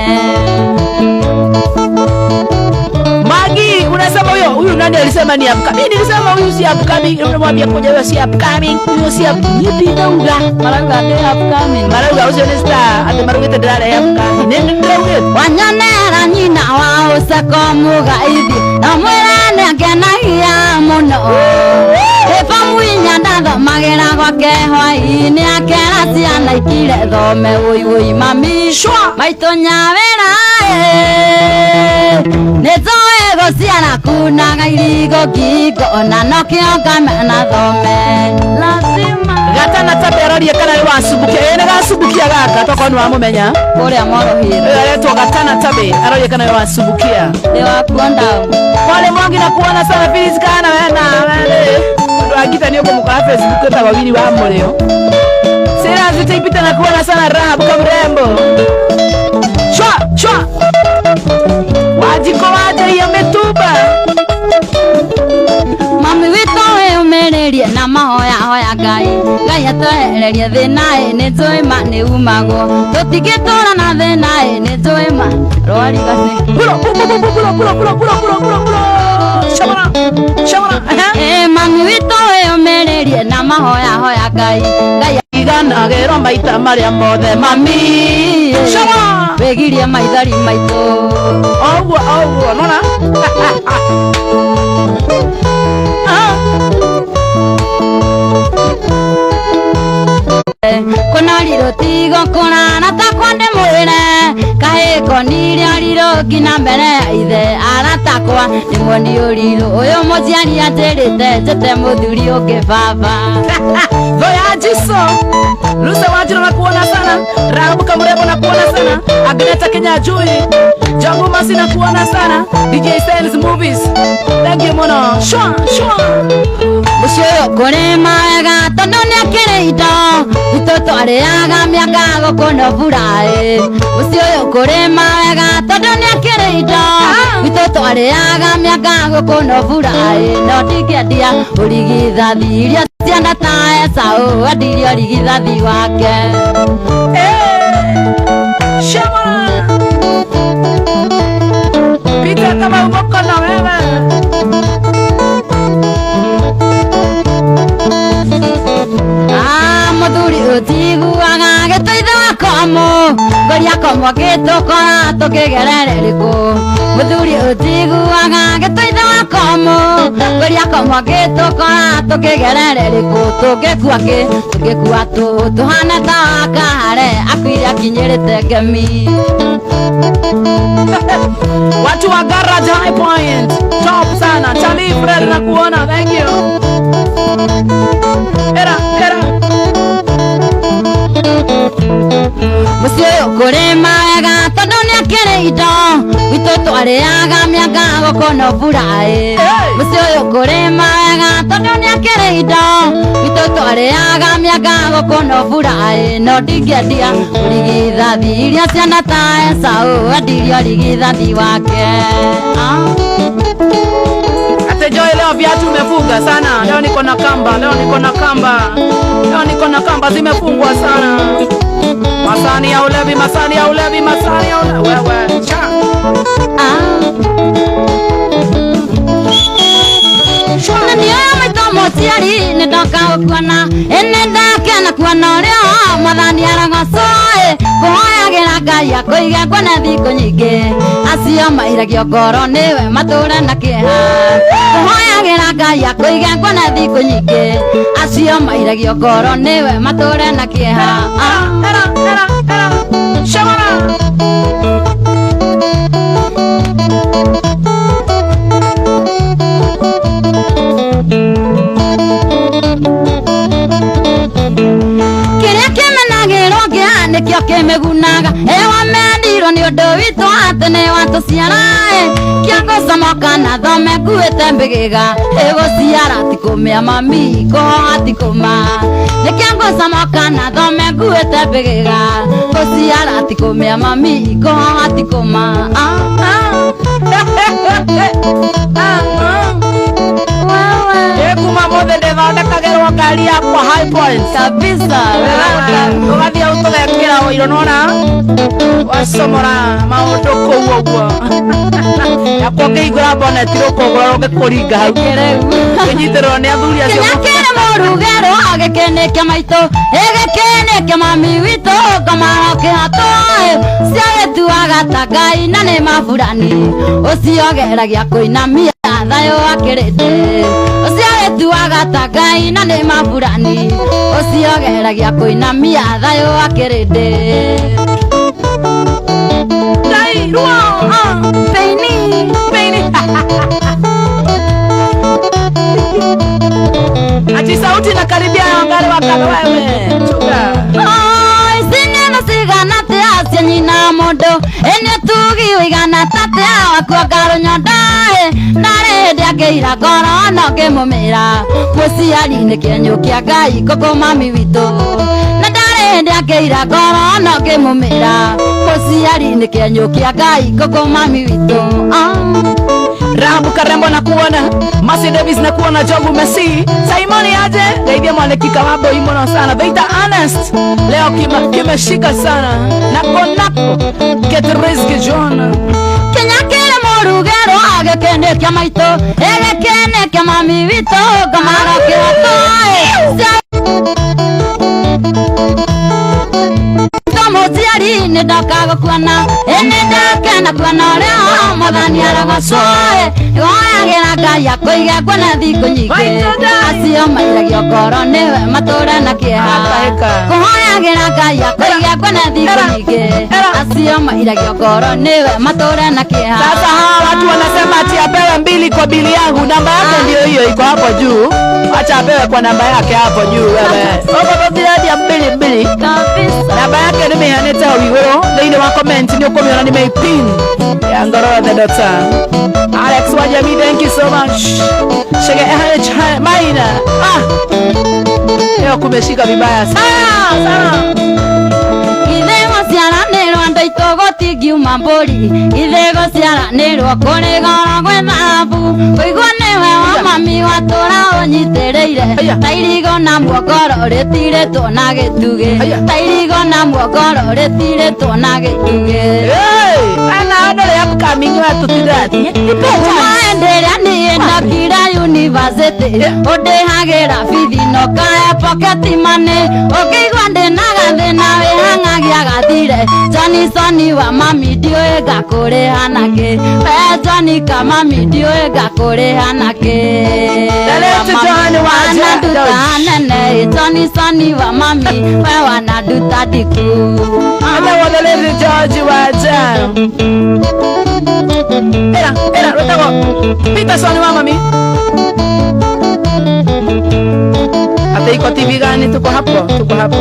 Magi, unasema huyo huyu nani alisema ni upcoming? Mimi nilisema huyu si upcoming, unamwambia kuja huyo si upcoming, huyo si upcoming. Ndauga. Marauga ndĩ upcoming. Marauga ucio ni star, ati maraugite ndirarehe upcoming. Nĩ ndiraugite. Wanyonera nyina wa ũceko mũgaithi na mwĩra nĩangenagia mũno. Ĩba mwinya ndathomagĩra gwake hwaĩ-inĩ akera ciana ikire thome wũi wũi mami. Shwa. Maitũ nyawĩra nĩtũĩ gũciara kunaga irigo ngingo na nokĩo ngamena thome. Lazima. Gatana tabe aroria kana nĩ wacumbukia. Ĩ nĩ gacumbukia gaka tokorwo nĩ wamũmenya. Kũrĩa Morohĩrĩ. Ũyũ aretwo Gatana Tabe aroria kana nĩ wacumbukia. Ndĩ wakuo ndau. Pale Mwangi na kuona sana Phyllis kana wena wene. Ndo akita ni uko mko Facebook eta wawili wa mleo. Sera zitaipita na kuona sana Rahab kamrembo. Chwa chwa. Wajiko waje ya metuba. Mami witũ wĩyũmĩrĩrie na mahoya hoya Ngai Ngai atwehererie thĩna ĩ nĩ njũĩ ma nĩ umagwo tũtingĩtũra na thĩna ĩ nĩ njũĩ ma rwarigane. Pulo pulo pulo pulo pulo pulo pulo pulo pulo pulo. Shamara. Shamara. Ĩ mami witũ wĩyũmĩrĩrie na mahoya hoya Ngai Ngai Iganagĩrwo maita marĩa mothe mami. Shamara. wĩgirie maithori maitũ. Oguo oguo nona. Ah. Kũna rirũ tigũkũra na takwa ndĩmwĩre kahĩko nĩrĩo rirũ nginya mbere ya ithe aratakwa nĩ muoni ũrirũ ũyũ mũciari anjĩrĩte njĩte mũthuri ũngĩ baba. Thoya Jiso Lusa Wanjiro na kuona sana Rahabu Kamurembo na kuona sana Agneta Kenya Jui Jangu Masi na kuona sana DJ Styles Movies. Thank you mono. Shwa shwa. Mũciĩ ũyũ kũrĩma wega tondũ nĩakĩrĩ indo itũ twarĩaga mĩanga gũkũ no mbura ĩ. Mũciĩ ũyũ kũrĩma wega tondũ nĩakĩrĩ indo itũ twarĩaga mĩanga gũkũ no mbura ĩ. No ndingĩendia ũrigithathi iria ciana ta Esau endirie ũrigithathi wake. Eh. Shamara. Peter kama umoko na wewe. Ah, mũthuri ũtiguaga gĩtũithe wakomo ngũria komwo gĩtũkora tũkĩgerere rĩkũ. Mũthuri ũtiguaga gĩtũithe wakomo ngũria komwo gĩtũkora tũkĩgerere rĩkũ. Tũngĩkua kĩ tũngĩkua tũ tũhana ta wakahare akuire akinyĩrĩte ngemi. Watu wa Garage High Point. Top sana. Charlie Fred na kuona. Thank you. Era era. Mũciĩ ũyũ kũrĩma wega tondũ nĩakĩrĩ indo witũ twarĩaga mĩanga gũkũ no mbura ĩ. Mũciĩ ũyũ kũrĩma wega tondũ nĩakĩrĩ indo witũ twarĩaga mĩanga gũkũ no mbura ĩ. No ndingĩendia ũrigithathi iria ciana ta Esau endirie ũrigithathi wake. Ate Joy, leo viatu umefunga sana. Leo niko na kamba, leo niko na kamba. Leo niko na kamba zimefungwa sana. Masani ya ulevi, masani ya ulevi, masani ya ulevi. Wewe, cha. Na nĩoya maitũ mũciari nĩ ndoka gũkuona ĩ nĩ ndakena kuona ũrĩa mwathani arogocwo ĩ kũhoyagĩra Ngai akũige kuona thikũ nyingĩ acio mairagio ngoro nĩwe matũre na kĩeha kũhoyagĩra Ngai akũige kuona thikũ nyingĩ acio mairagio ngoro nĩwe matũre na kĩeha. Era, era, era. Shamara. Kĩrĩa kĩmenagĩrwo ngĩa nĩkĩo kĩmĩgunaga ĩwa mendirwo nĩ ũndũ witũ atĩ nĩ watũciara ĩ kĩangũcomoka na thome nguĩte mbĩgĩga ĩgũciara ti kũmĩa mami kũhoha ti kũma nĩ kĩangũcomoka na thome nguĩte mbĩgĩga gũciara Gũciara ti kũmĩa mami, kũhoha ti kũma. Wewe. Kuma mothe ndĩthondekagĩrwo ngari yakwa High Point. Kabisa. Ũgathiĩ hau tũgekĩra ũiro nona wacomora maũndũ kũu ũguo yakwa ũkĩhingũra boneti rũkũngũ rũngĩkũringa hau kĩnyitĩrĩrwo nĩ athuri acio. Kinya kĩrĩ mũrugerwo gĩkĩ kĩa maitũ, gĩkĩ nĩ kĩa mami witũ, ngomaro kĩhatũ ciagĩtuaga ta Ngai na nĩ maburani, ũcio geragia kũinamia thayũ akĩrĩte, ũcio gĩtuaga ta Ngai na nĩ maburani, ũcio geragia kũinamia thayũ akĩrĩte. Dai, ruo, ah, Peini. Peini. Ati sauti inakaribia ya Wangari wakame wewe. Chunga. Ici nĩ cigana atĩa cia nyina mũndũ, ĩnĩ ũtugi ũigana tatia wakua ngarũnyo ndaĩ, ndarĩ hĩndĩ angĩira ngoro no ngĩmũmĩra, mũciari nĩ kĩenyũ kĩa Ngai kũkũ mami witũ, na ndarĩ hĩndĩ angĩira ngoro no ngĩmũmĩra, mũciari nĩ kĩenyũ kĩa Ngai kũkũ mami witũ. Rahabu Karembo na kuona, Masi Davis na kuona, Jogu Messi, Simoni aje, Geithia mwanekika wa boy mono sana, Veita Honest, leo kimeshika sana, nako nako, Get Risk John. Kinya kĩrĩ mũrugerwo gĩkĩ nĩ kĩa maitũ, gĩkĩ nĩ kĩa mami witũ, ngomaro kĩhatũ mũciari nĩ ndoka gũkuona, nĩ ndakena kuona ũrĩa mwathani arogocwo, nĩwoyagĩra Ngai akũige kuona thikũ nyingĩ, acio mairagio ngoro nĩwe matũre na kĩeha, kũhoyagĩra Ngai akũige kuona thikũ nyingĩ, acio mairagio ngoro nĩwe matũre na kĩeha. Sasa hawa watu wanasema ati apewe mbili kwa bili yangu, namba yake ndio hiyo iko hapo juu. Acha apewe kwa namba yake hapo juu wewe. Uko ya mbili mbili. Kabisa. Namba yake nimeanete hau igũrũ thĩinĩ wa comment nĩ ũkũmĩona nimeipin ya ngoro the daughter. Alex wa Jamii, thank you so much. Shege eh Maina. Ah. Leo kumeshika vibaya sana sana. Ithe gũciaranĩrwo andũ aitũ gũtingiuma mbũri, ithe gũciaranĩrwo kũrĩ goro gwĩ thahabu, kũigua nĩwe wa mami watũra ũnyitĩrĩire, ta irigo na muongoro rĩtirĩtwo na gĩtugĩ, ta irigo na muongoro rĩtirĩtwo na gĩtugĩ. Hey, ana andũ rĩa upcoming watu tirathi. Kuma hĩndĩ ĩrĩa niĩ ndokire university, ũndĩhagĩra bithi na ũkahe pocket money, ũkĩigua ndĩna gathĩna wĩhang'agia gathire, Johnson wa mami ndiũĩ ngakũrĩha nakĩ, we Johnny ka mami ndiũĩ ngakũrĩha nakĩ. Talent John wa Wananduta nene, Johnson wa mami we wananduta ndiku. Ana wa Lady George wa Jam. Era, era, rutago. Peterson wa mami. Ate iko TV gani tuko hapo? Tuko hapo.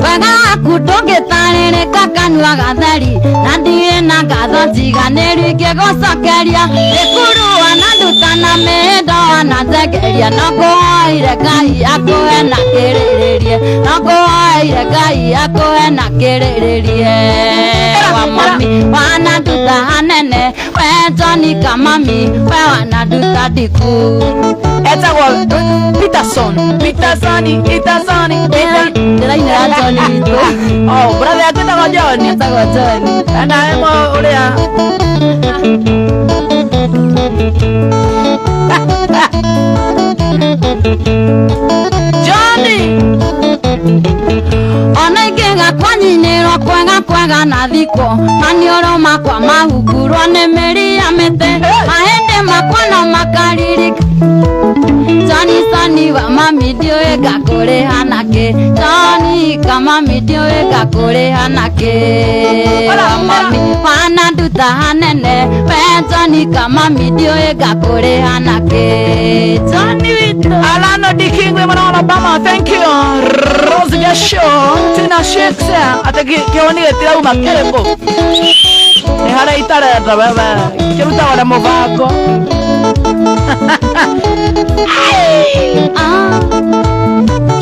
Wega waku ndũngĩtarĩrĩka kanua gatheri, na ndirĩ na ngatho njiganĩru ingĩgũcokeria, thukuru wananduta na mĩhĩndo wananjengeria, no ngũhoire Ngai akũhe na kĩrĩrĩrie, no ngũhoire Ngai akũhe na kĩrĩrĩrie. Wa mami wananduta hanene, we Johnny ka mami we wananduta ndiku. Etagwo Peterson, Peterson, Peterson, Ndĩrainĩra Johnny witũ. Oh, brother yake etagwo Johnny. Etagwo Johnny. Na emo ũrĩa. Johnny. Ona ingĩga kwanyinĩrwo kwega kwega na thikwo, maniũrũ makwa mahungurwo nĩ mĩri ya mĩtĩ, mahĩndĩ makwa no makaririka. Johnny wa mami ndiũĩ ngakũrĩha nakĩ, Johnny ka mami ndiũĩ ngakũrĩha nakĩ. Wa mami wananduta hanene, we Johnny ka mami ndiũĩ ngakũrĩha nakĩ. Johnny witũ. Alano D King we mwana Alabama, thank you. Rose Gasho, Tina Shakes, ate kioni gĩtirauma kĩrĩkũ? Nĩ harĩa itarenda wewe, kĩrutagwo na mũbango.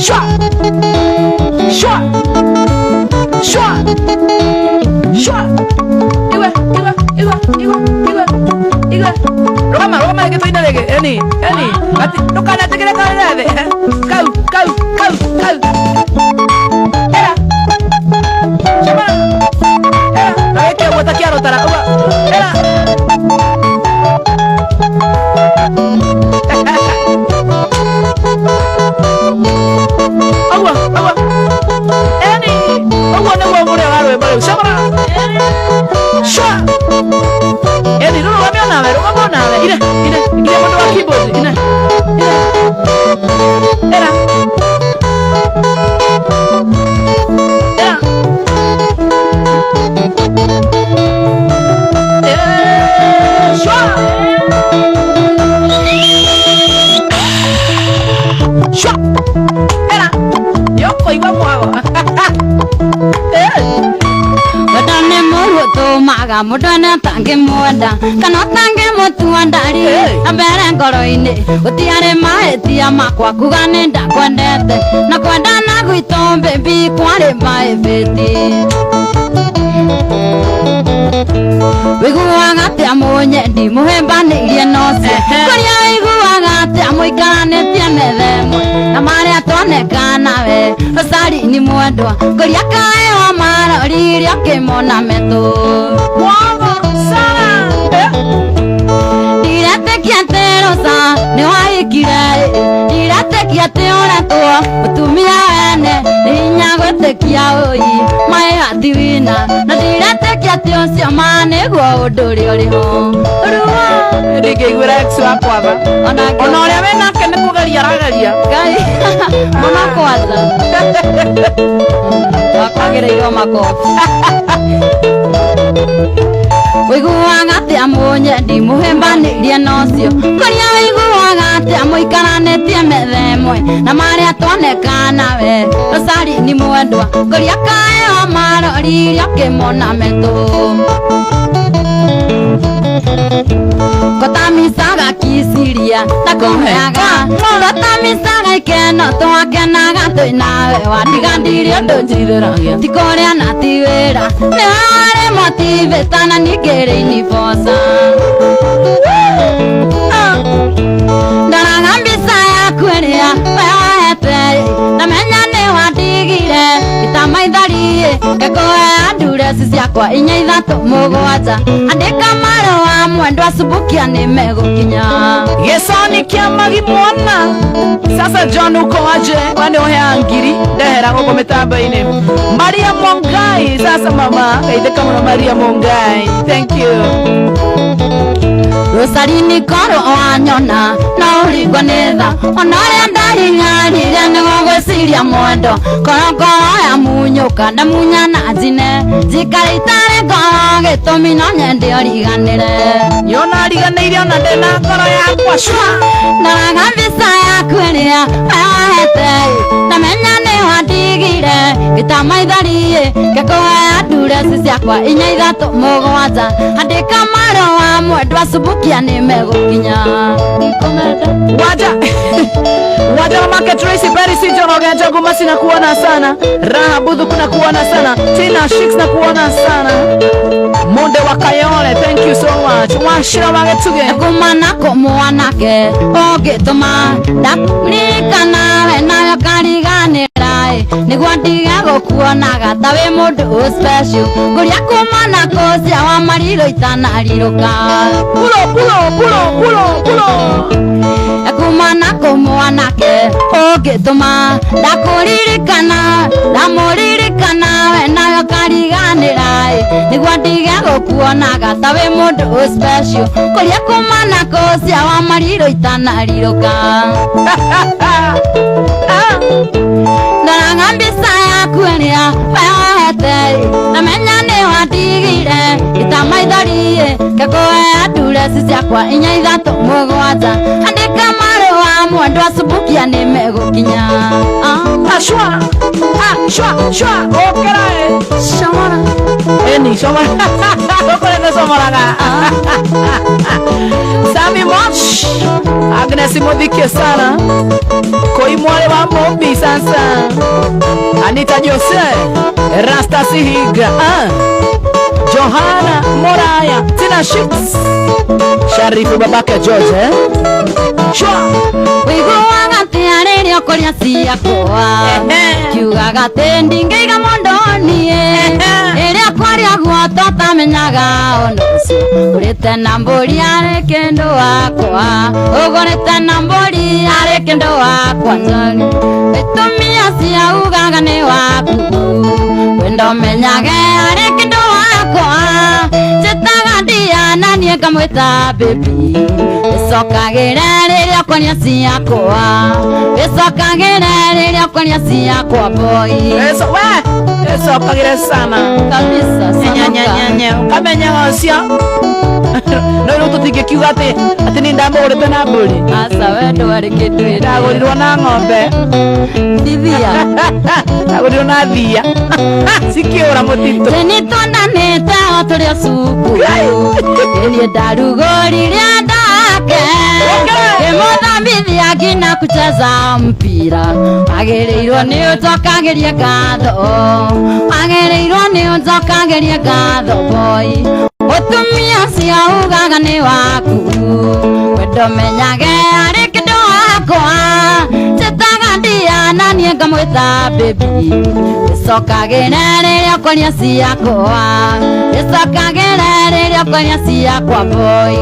Shwa! Shwa! Shwa! Shwa. Iwe, iwe, iwe, iwe, iwe. Iwe. Rũgama, rũgama rĩngĩ tũine rĩngĩ. Eni, eni. Gati, ndũkanetĩkĩre karĩre thĩ. Kau, kau, kau, kau. Era. Shama. Era. Na wĩke ũguo ta kĩa rũtara. Ũguo. Era. Ũguo, ũguo. Eni. Ũguo nĩguo mũrĩo wa rwĩmbo rĩu. Shama. Shwa. Eni, rũrũgame onawe, rũgama onawe. Ine, ine, nginya mũndũ wa keyboard. Ine, ine. Era. Era. Eh, shwa. Shwa. Era. Yoko igua mwago. Eh. Wendo nĩ mũru ũtũmaga mũndũ ene atangĩmwenda kana ũtangĩmũtua ndari na mbere ngoro-inĩ gũtiarĩ mahĩtia makwa kuga nĩ ndakwendete na kwendana gwitũ baby kwarĩ maĩbĩti. Wĩiguaga atĩa mũnyendi mũhĩmbanĩirie na ũcio kũrĩa wĩiguaga atĩa mũikaranĩtie metha ĩmwe na marĩa twoneka nawe Rosarini mwendwa ngũria kaĩ wa maroririe ũkĩmona metũ. Mwago sana. Eh. Ndiretĩkia atĩ Rosa nĩ wahikire, ndiretĩkia atĩ ũretwo mũtumia wene nĩ hinya gwĩtĩkia ũi maĩ hatiwina na ndiretĩkia atĩ ũcio ma nĩguo ũndũ ũrĩa ũrĩ ho. Ruo. Ndingĩiguĩra ex wakwa tha. Ona Ona ũrĩa wĩnake nĩ kũgeria arageria. Ngai mũno kwanza wakwagĩrĩirwo makobi. Wĩiguaga atĩa mũnyendi mũhĩmbanĩirie na ũcio kũrĩa wĩiguaga atĩa mũikaranĩtie metha ĩmwe na marĩa twoneka nawe Rosarini mwendwa ngũria kaĩ wa maroririe ũkĩmona metũ. Kotamisaga kisiria ndakũheaga kotamisaga ikeno twakenaga twĩ nawe watiga ndirĩ ũndũ Njirĩragia. ti kũrĩa na ti wĩra nĩwe warĩ motivate na ningĩrĩ iniboca. Ndoraga mbica yaku ĩrĩa we wahete ndamenya nĩ wandigire itamaithari ngakũhea ndureci ciakwa inya ithatũ mũgwanja andĩka marũa mwendwa cumbukia nĩ megũkinya. Gĩconi kĩa magi mwana. Sasa John uko aje? Wane ũhea ngiri ndehera gũkũ mĩtambo-inĩ. Maria Mongai sasa mama geithĩka mũno Maria Mongai. Thank you. Rosarini korwo wanyona no ũringwo nĩ tha ona ũrĩa ndahinyarire nĩguo gwĩciria mwendo korokoro ya munyũka ndamunya na njine njikare itarĩ ngoro gĩtũmi no nyende ũriganĩre. Nyona ariganĩire ona ndĩna ngoro yakwa shwa. Ndoraga mbica yaku ĩrĩa we wahete ndamenya nĩ wandigire gĩtamaithari ngakũhea ndureci ciakwa inya ithatũ mũgwanja andĩka marũa mwendwa cumbukia nĩ megũkinya. Ndikũmenda. Waja Waja wa Market Race Paris Njoroge Njogu Masi na kuona sana. Raha Budhu kuna kuona sana. Tina Shix na kuona sana. Monde wa Kayole, thank you so much. Washira wa Getuge. Kumana ko mwanake ũngĩtũma ndakuririkana we nawe ũkariganĩra nĩguo ndige gũkuonaga ta wĩ mũndũ ũ special ngũria kumana kũcia wa marirũ itanarirũka. Pulo pulo pulo pulo pulo. Kumana kũ mwanake ũngĩtũma ndakuririkana ndamũririkana we nawe ũkariganĩra nĩguo ndige gũkuonaga ta wĩ mũndũ ũ special kũria kumana kũcia wa marirũ itanarirũka. Ndoraga mbica yaku ĩrĩa we wahete ndamenya nĩ wandigire itamaithari ngakũhea ndureci ciakwa inya ithatũ mũgwanja andĩka marũa mwendwa cumbukia nĩ megũkinya. Ah, shwa. Ah, shwa, shwa. Okera eh. Shamara. Eni, shomara. Okera nĩ comoraga. Sami Moch. Agnes Muthikie sana. Koi mwale wa Mombi sasa. Anita Jose. Rasta Dorcas Higa, Johanna Moraya, Tina Shix, Sharifu babake George, eh? Shwa. Wĩiguaga atĩa rĩrĩa ũkũrĩa ciakwa? Kiugaga atĩ ndingĩiga mũndũ niĩ. Rĩrĩa kwaria guo tũtamenyaga ũndũ ũcio. Ũgũrĩte na mbũri arĩ kĩndũ wakwa. Ũgũrĩte na mbũri arĩ kĩndũ wakwa njoni. Itumia ciaugaga nĩ waku. Wendo menyage arĩ kĩndũ wakwa. Njĩtaga ndia na niĩ ngamwĩta baby. Ĩcokagĩre rĩrĩa ũkũrĩa ciakwa. Ĩcokagĩre rĩrĩa ũkũrĩa ciakwa boy. Eso, we, ecokagĩre sana. Kabisa Nya, nya, nya, nya. Ũkamenya ũcio. No rĩu tũtingĩkiuga atĩ nĩ ndamũgũrĩte na mbũri. Aca we ndwarĩ kĩndũ ĩndĩ. Ndagũrirwo na ng'ombe. Thithia. Ndagũrirwo na thia. Cikĩũra mũtitũ. Tene twonanĩte o tũrĩ o cukuru. Niĩ ndarugũririe ndake. Ngĩmũthomithia nginya kucheza mpira. Wagĩrĩirwo nĩ ũnjokagĩrie ngatho. Wagĩrĩirwo nĩ ũnjokagĩrie ngatho boy. Mũtumia ũcio ugaga nĩ waku. Wendo menyage arĩ kĩndũ wakwa. Njĩtaga ndia na niĩ ngamwĩta baby. Ĩcokagĩre rĩrĩa ũkũrĩa ciakwa. Ĩcokagĩre rĩrĩa ũkũrĩa ciakwa boy.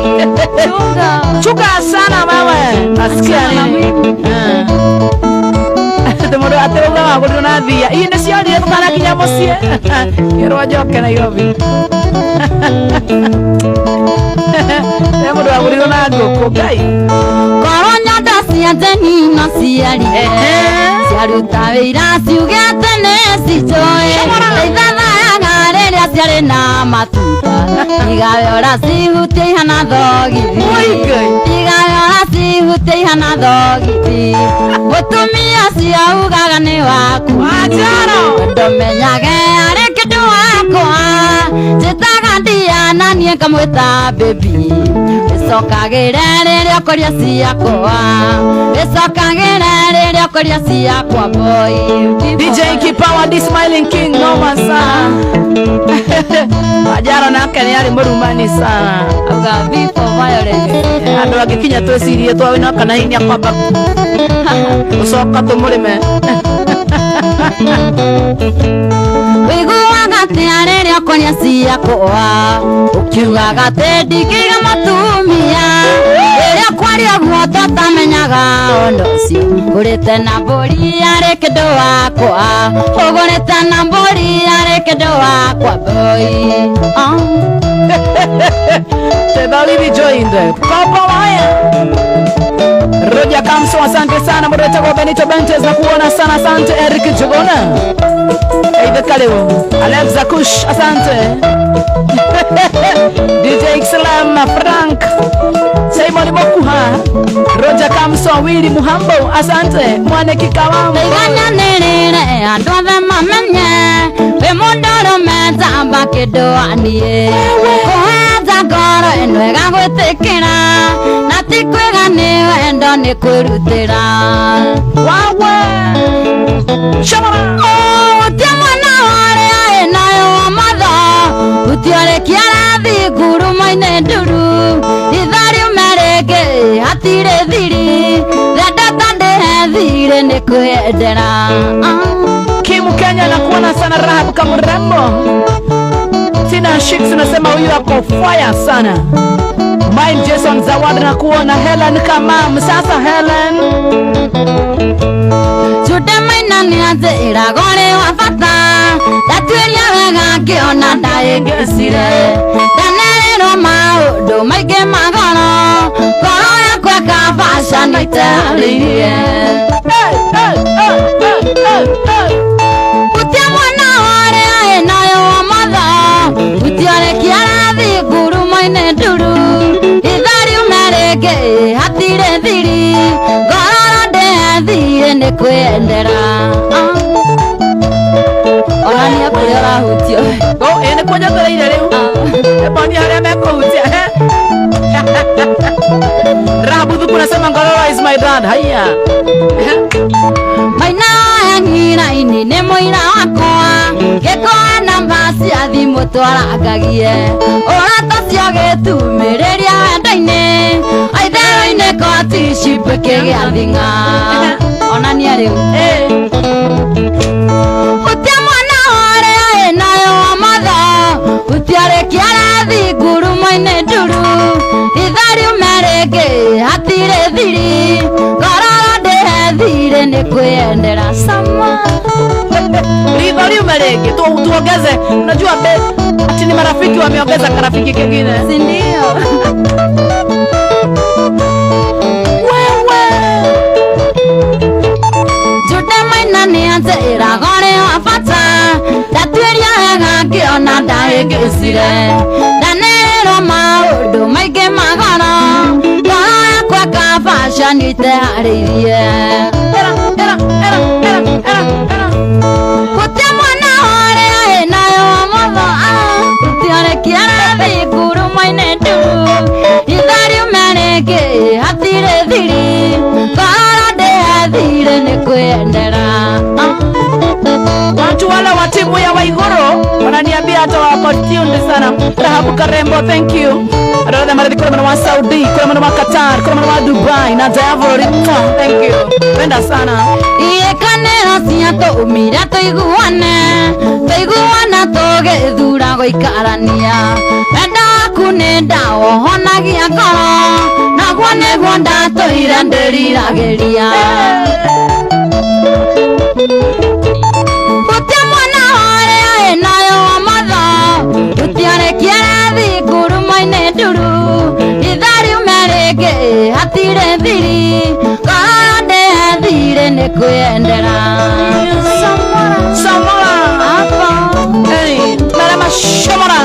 Chunga. Chuka sana wewe. Nasikia Achana na nini? Atĩ mũndũ atĩrauga wagũrirwo na thia. Ii nĩ ciorire tũtanakinya mũciĩ. Kĩrwo njoke Nairobi. He mũndũ wagũrirwo na ngũkũ Ngai. Korwo nyondo cia Jeni no ciarire. Ciaruta wĩira ciugĩte nĩ cinjũĩ. Ithathayaga rĩrĩa ciarĩ na matunda. Tigawe ũracihutia ihana thogithi. Oi, Ngai. Tigawe ũracihutia ihana thogithi. Mũtumia ũcio ugaga nĩ waku. Wajaro. Wendo menyage arĩ kĩndũ wakwa. Njĩtaga ndia na niĩ ngamwĩta baby. Ĩcokagĩre rĩrĩa ũkũrĩa ciakwa. Ĩcokagĩre rĩrĩa ũkũrĩa ciakwa boy. DJ Kipawa the Smiling King noma sana. Wajaro nake nĩ arĩ mũrumani sana. Auga V for violence. Andũ angĩkinya twĩcirie twawĩna kana hihi nĩakwamba gũcoka tũmũrĩme. Wĩiguaga atĩa rĩrĩa ũkũrĩa ciakwa? Ũkiugaga atĩ ndingĩiga mũtumia. Rĩrĩa kwaria guo tũtamenyaga ũndũ ũcio. Ngũrĩte na mbũri arĩ kĩndũ wakwa. Ũgũrĩte na mbũri arĩ kĩndũ wakwa boy. Tebalibi joined. Kopo waya. Roger Kamso, asante sana. Mureta kwa Benito Bentes na kuona sana, asante. Eric Jogona. Aidha Kaleo. Alexa Kush, asante. DJ Islam Frank. Simon Mokuha. Roger Kamso, Willy Muhambo, asante. Mwane Kikawamu. Ndaiganyanĩrĩre andũ othe mamenye wĩ mũndũ ũrũme njamba kĩndũ waniĩ. Kũhanja ngoro ĩno ĩgagwĩtĩkĩra na ti kwĩga nĩ wendo nĩ kwĩrutĩra. Wawe. Shamara. Ũtia mwana warĩa ĩnayo matho ũtiorĩkia rathi ngurumo-inĩ nduru itha riume rĩngĩ hatirĩ thiri thenda ta ndĩhe thirĩ nĩ kwĩyendera. Kimu Kenya na kuona sana. Rahab Kamurembo. Tina Shix unasema huyu ako fire sana. Mine Jason Zawad na kuona Helen Kamam. Sasa Helen. Jude maina nĩ anjĩraga ũrĩ wa bata ndatuĩria wega ngĩona ndaĩngĩcire ndanerĩrwo maũndũ maingĩ ma goro ngoro yakwa ĩkabaca nĩitarĩirie. Hey, hey, hey, hey, hey, hey. Hutia mwana warĩa ĩnayo matho ũtiorĩkia rathi ngurumo-inĩ nduru itha riume rĩngĩ hatirĩ thiri ngorora ndĩhe thirĩ nĩ kwĩyendera. Onania kũrĩa ũrahutio. Oh, ĩ nĩkuo njetereire rĩu. Eboni harĩa mekũhutia. Rahabu Thuku nasema Ngororo is my dad. Haya. Maina ya ng'ira-inĩ nĩ mũira wakwa ngĩkoa na Cia thimũ twarangagie ũrata cio gĩtumĩrĩria wendo-inĩ aitherũ-inĩ koti cipĩkĩgĩa thing'a onania rĩu hutia mwana ũrĩa ĩnayo motho hutia rĩkia rathi ngurumo-inĩ nduru itha riume rĩngĩ hatirĩ thiri ngororo ndĩhe thirĩ nĩ kwĩyendera sama. Ritho liume rĩngĩ tuongeze. Unajua be ati ni marafiki wameongeza karafiki kengine. Si ndio? Wewe. Juda maina nĩ anjĩraga ũrĩ wa bata ndatuĩria wega ngĩona ndahĩngĩcire ndanĩrĩrwo maũndũ maingĩ magoro ngoro yakwa kabacani iteharĩirie. Era era era era era era. Hutia mwana ũrĩa ĩnayo motho hutia rĩkia rathi ngurumo-inĩ nduru itha riume rĩngĩ hatirĩ thiri ngoro ndĩhe thirĩ nĩ kwĩyendera. Watu wale wa timu ya Waiguru wananiambia hata wako tuned sana. Rahabu Karembo, thank you. Andũ othe marĩthi kũrĩ mwena wa Saudi, kũrĩ mwena wa Qatar, kũrĩ mwena wa Dubai na nja ya bũrũri. Mwah, thank you. Penda sana. Irĩkanĩro ciatũmire tũiguane tũiguana tũgĩthura gũikarania wendo waku nĩ ndawa ũhonagia ngoro naguo nĩguo ndatũire ndĩriragĩria. Hutia mwana ũrĩa ĩnayo motho hutia rĩkia rathi ngurumo-inĩ nduru itha riume rĩngĩ hatirĩ thiri ngoro ndĩhe thirĩ nĩ kwĩyendera. Samora. Apa. Hey, narema shomora.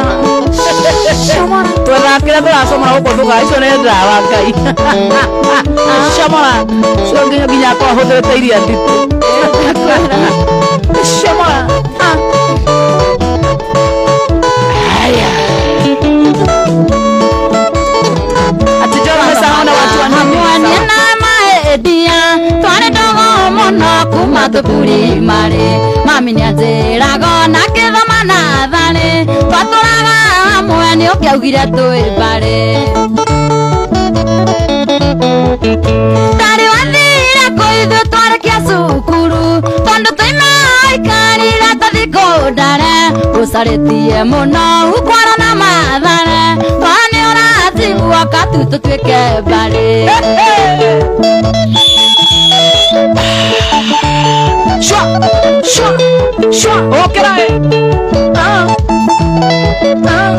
Twethakĩra tũracomora gũkũ thuga icio nĩ ndawa Ngai. Shomora. Cio nginya akorwo ahũthĩrĩte iria nditũ. Shomora. Ah. Haya. Ati Joro saona watu wa nini? Hamwe na maendia twarĩ ndogo mũno kuma tũburi-marĩ mami nĩanjĩraga ona ngĩthoma natharĩ twatũraga hamwe nĩũkĩaugire twĩ mbarĩ ndarĩ wathire kũ ithuĩ twarĩkia cukuru tondũ twaima aikarire ta thikũ ndare ũcarĩtie mũno ukwara na mathare twana nĩ ũranjigua katu tũtuĩke mbarĩ. Shwa, shwa, shwa. Okera eh. Ah. Ah.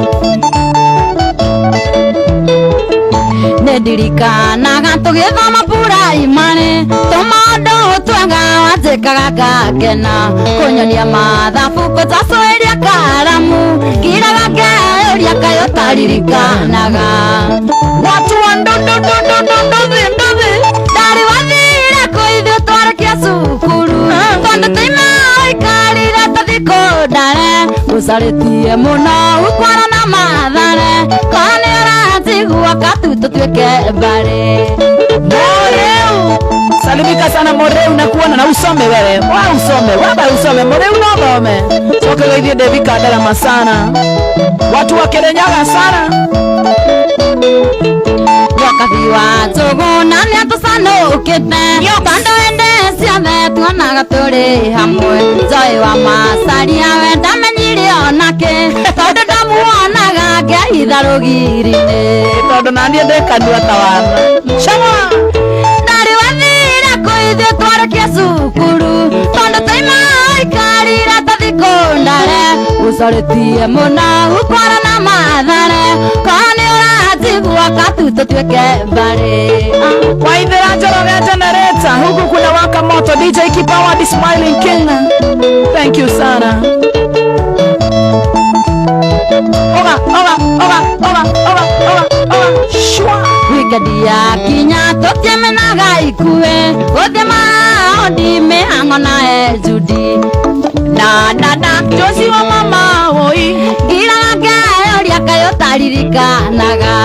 Nĩndirikanaga tũgĩthoma puraimari tũmaũndũ twega wanjĩkaga ngakena kũnyonia mathabu kũnjacũĩria karamu ngiraga ngeyũria kaĩ ũtaririkanaga. Watu wa ndondo ndondo ndondo ndondo. Ndarĩ wathire kũ ithuĩ twarĩkia cukuru tondũ twaima aikarire ta thikũ ndare ũcarĩtie mũno ukwara na mathare korwo nĩ ũranjigua katu tũtuĩke mbarĩ. Moreu. Salimika sana Moreu na kuona na usome wewe. Wa usome, waba usome Moreu no thome. Soke geithie Devi Kandarama sana. Watu wa Kirinyaga sana. Wakabi wa njogu na nĩatũcanũkĩte tondũ hĩndĩ ciothe tuonaga tũrĩ hamwe Joy wa macaria we ndamenyire onake tondũ ndamuonaga ngĩhitha rũgiri-inĩ. Tondũ naniĩ ndĩ kanua ta wana. Shama. Ndarĩ wathire kũ ithuĩ twarĩkia cukuru tondũ twaima aikarire ta thikũ ndare ũcarĩtie mũno ukwara na mathare korwo nĩ ũranjigua katu tũtuĩke mbarĩ. Waithera Njoroge generator huku kuna waka moto. DJ Kipawa the Smiling King. Thank you sana. Oga oga oga oga oga oga oga. Shwa. Wikendi yakinya tũtiamenaga ikuĩ gũthiĩ maũndi mĩhang'o na Ejudi. Na na na Josi wa mama oi. Ngiraga ngeyũria kaĩ ũtaririkanaga.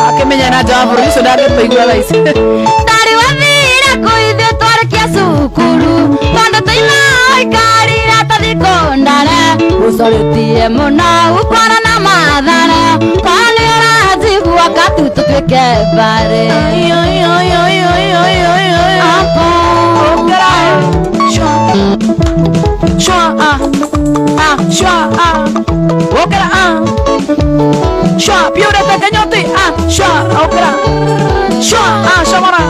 Akĩmenya na nja wa bũrũri ũcio ndangĩtũigua thaa ici. Ndarĩ wathire kũ ithuĩ twarĩkia cukuru tondũ twaima aikarire ta thikũ ndare Ngũcoretie mũno ũkora na mathara Kwani ũranjigua katutũtuĩke mbarĩ. Apo. Okera. Shwa. Shwa ah. Ah, shwa ah. Okera ah. Shwa, piure tekenyoti ah, shwa, okera. Shwa ah, shamara.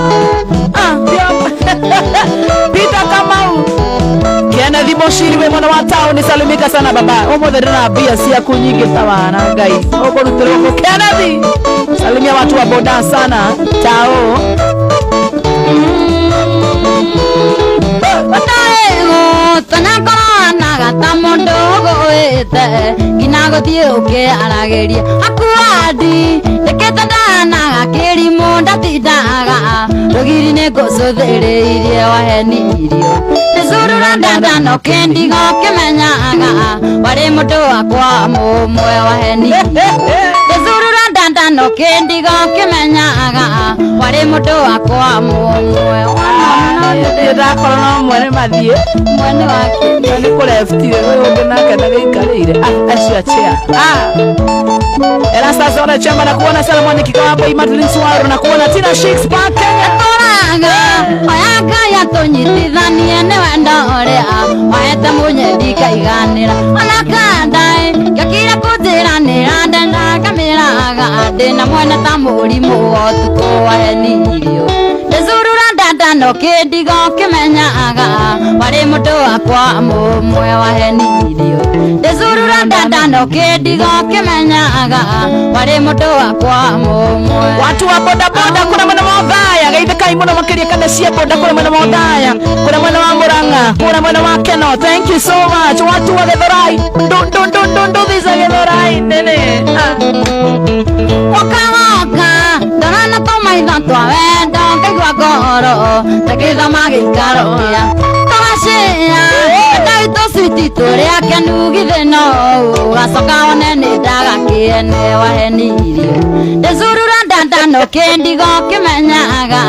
Ah, pia. Peter Kamau. Kenneth Moshiri we mwana wa town salimika sana baba. Ũmũthĩ ndĩna mbia ciaku nyingĩ ta wana Ngai. Ũkũrutĩrwo kũ Kenneth. Salimia watu wa boda sana. Tao. Tanakoranaga ta mũndũ ũgũĩte nginya gũthiĩ ũkĩaragĩria akuandi ndĩkĩte ndanaga kĩrimũ ndatindaga rũgiri nĩ ngũcũthĩrĩirie wahenirio ndĩcurura ndandano kĩndigo kĩmenyaga warĩ mũndũ wakwa mũmwe wahenirio ndĩcurura ndandano kĩndigo kĩmenyaga warĩ mũndũ wakwa mũmwe. Ndakorwo no mwene mathiĩ mwene wake nĩ kũreftire ũyũ ũngĩ nake ndagĩikarĩire. Ah, acio achia ah. Erastas ona chamba na kuona sana mwaniki kama Imadeline Suaro na kuona Tina Shakes pa Kenya. Tũraga oya Ngai atũnyitithanie nĩ wendo ũrĩa wahete mũnyendi ngaiganĩra ona kandaĩ ngĩokire kũnjĩra nĩrandenda ngamĩraga ndĩna mwene ta mũrimũ wa ũtukũ wahenirio ndĩcurura ndandano kĩndigo kĩmenyaga warĩ mũndũ wakwa mũmwe wahenirio ndĩcurura ndandano kĩndigo kĩmenyaga warĩ mũndũ wakwa mũmwe. Watu wa boda boda kuna mwena wa Othaya geithĩkai mũno makĩria kana cia boda kuna mwena wa Othaya kuna mwena wa Murang'a kuna mwena wa Keno. Thank you so much. Watu wa Githurai ndu ndu ndu ndu ndu thisa Githurai nene ah. Woka woka ndorana tũmaitho twa wendo ngaigua ngoro tagĩthoma gĩikaro kĩa tũgacĩa ndaitũ switi tũrĩa kenu githĩ no ũgacoka wone nĩ ndagakĩene wahenirio ndĩcurura ndandano kĩndigo kĩmenyaga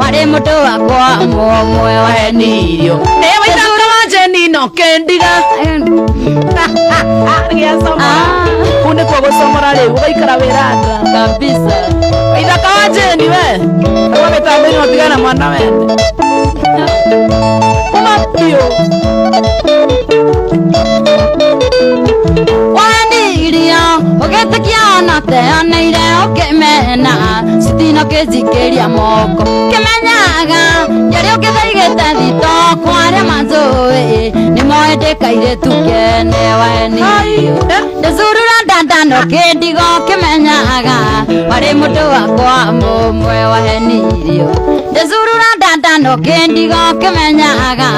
warĩ mũndũ wakwa mũmwe wahenirio. Nĩ waithaka wa Jeni no kendiga gĩacomora kũu nĩkuo gũcomora rĩu ũgaikara wĩranda kabisa. Waithaka wa Jeni we arũa mĩtambo-inĩ ũtigane na mwana wene uma biũ. Wanirio ũgĩtĩkia ona teoneire ũkĩmena citino kĩnjikĩria moko kĩmenyaga njĩrĩ ũkĩthaigĩte thito kwarĩa manjũĩ nĩ moĩ ndĩ kairĩtu kene wahenirio ndĩcurura ndandano kĩndigo kĩmenyaga warĩ mũndũ wakwa mũmwe wahenirio ndĩcurura ndandano kĩndigo kĩmenyaga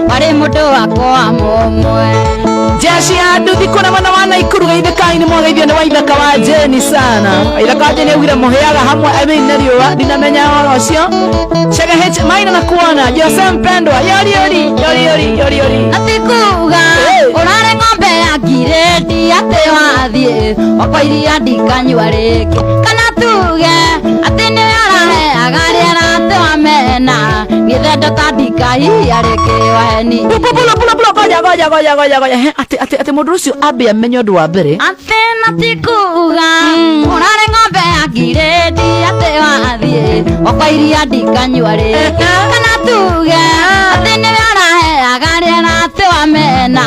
warĩ mũndũ wakwa mũmwe. Jeshi ya nduthi kuna mwena wa Naikuru geithĩkai nĩ mwageithio nĩ waithaka wa Jeni sana. Waithaka wa Jeni augire mũhĩaga hamwe I mean nĩ riũa ndinamenya ũhoro ũcio. Chege H maina na kuona Jose mpendwa yori yori yori yori yori yori. Atĩ kuga ũrarĩ ng'ombe ya ngirĩndi atĩ wathiĩ wakwa iria ndikanyua rĩngĩ kana tuge atĩ nĩwe ũraheaga rĩera atĩ wamena gĩthendo ta ndikahihia rĩngĩ waheni. Pulo pulo pulo goja goja goja goja goja. He, atĩ atĩ atĩ mũndũ ũcio ambe amenye ũndũ wa mbere. Atĩ na ti kuga ũrarĩ ng'ombe ya ngirĩndi atĩ wathiĩ wakwa iria ndikanyua rĩngĩ kana tuge atĩ nĩwe ũraheaga rĩera atĩ wamena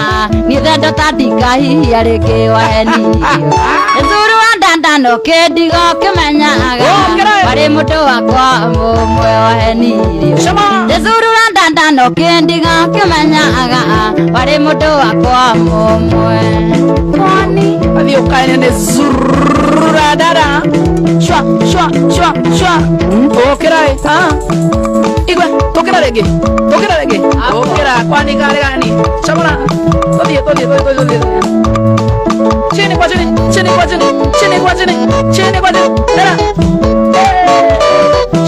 gĩthendo ta ndikahihia rĩngĩ wahenirio ĩthuru wa ndandano kĩndigo kĩmenyaga warĩ mũndũ wakwa mũmwe wahenirio Shama. ndĩcurura ndandano kĩndigo kĩmenyaga warĩ mũndũ wakwa mũmwe. Kwani athiĩ ũkaine nĩ zurura dada shwa shwa shwa shwa ũkĩra ĩ ah igwe tũkĩra rĩngĩ tũkĩra rĩngĩ ũkĩra kwani karĩ gani camũra tũthiĩ tũthiĩ tũthiĩ tũthiĩ chini kwa chini chini kwa chini chini kwa chini chini kwa chini tena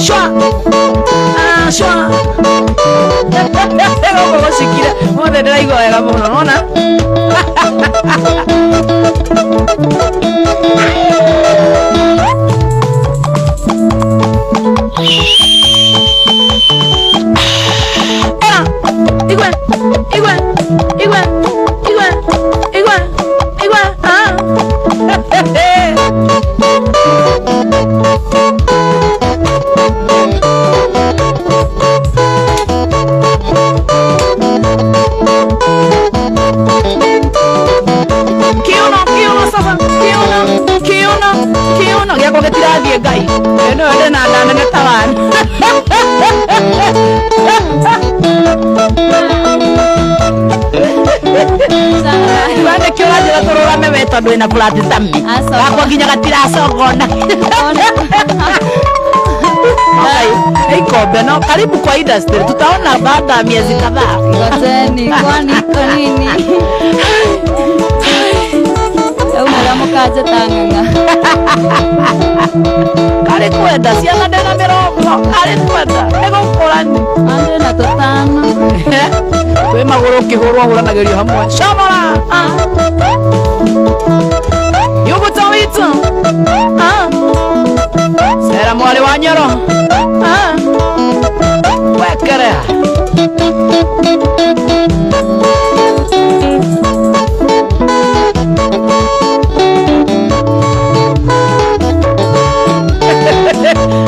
shwa ah shwa gũkũ gũcikire mothe ndĩraigua wega mũno nona. Era, igwe, igwe, igwe, igwe, igwe. Mũno gĩakwa gĩtirathiĩ Ngai. Ĩno ndĩ na nda nene ta wani. We nĩkĩo ũranjĩra tũrũgame we tondũ wĩna flat tummy. Aca. Gakwa nginya gatiracogona. Ngai, nĩ ikombe no karibu kwa industry tutaona baada ya miezi kadhaa. Ngojeni, kwani iko nini? Yaumĩra mũkanjĩta ng'ang'a. Karĩ kwenda ciana ndĩna mĩrongo karĩ kwenda nĩ gũkũrani. Andĩ na tũtano. Twĩ magũrũ ũkĩhũrwo hũranagĩrio hamwe. Comora. Ah. Yuguta witũ. Ah. Cera mwarĩ wa Nyoro. Ah. Wekerea.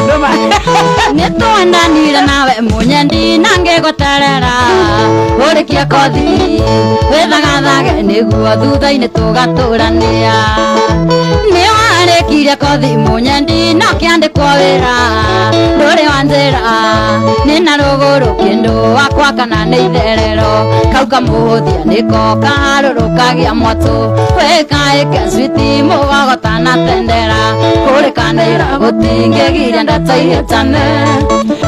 Ndũma. Nĩ twendanire nawe mũnyendi na ngĩgũterera ũrĩkie kothi wĩthagathage nĩguo thutha-inĩ tũgatũrania nĩ warĩkirie kothi mũnyendi na ũkĩandĩkwo wĩra ndũrĩ wa njĩra nĩ na rũgũrũ kĩndũ wakwa kana nĩ itherero kau kamũhũthia nĩko kaharũrũkagia mwatũ wĩkaĩke switi mũgogota na tendera kũrĩkanĩra gũtingĩgiria ndeto ihĩtane.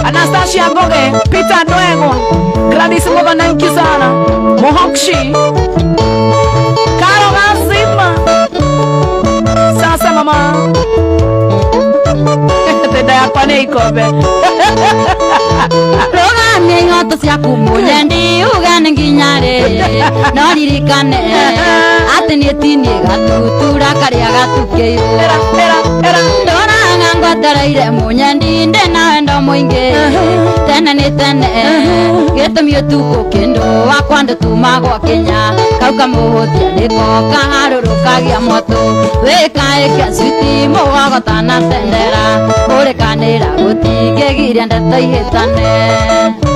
Anastasia Ngoge, Peter Ndwego, Gladys Mugo, thank you sana. Mohokshi, Karo Gazima. Sasa mama. Tenda yakwa nĩ ikombe. Rũgamia ihoto ciaku mũnyendi uge nĩ nginya rĩ no ririkane atĩ niĩ ti niĩ gatutura karĩa gatukĩirwo. Era, era, era. Ndoraga ngwetereire mũnyendi ndĩ na wendo mũingĩ tene nĩ tene gĩtũmi ũtukũ kĩndũ wakwa ndũtumagwo kinya kau kamũhũthia nĩko kaharũrũkagia mwatũ wĩkaĩke switi mũgogota na tendera kũrĩkanĩra gũtingĩgiria ndeto ihĩtane.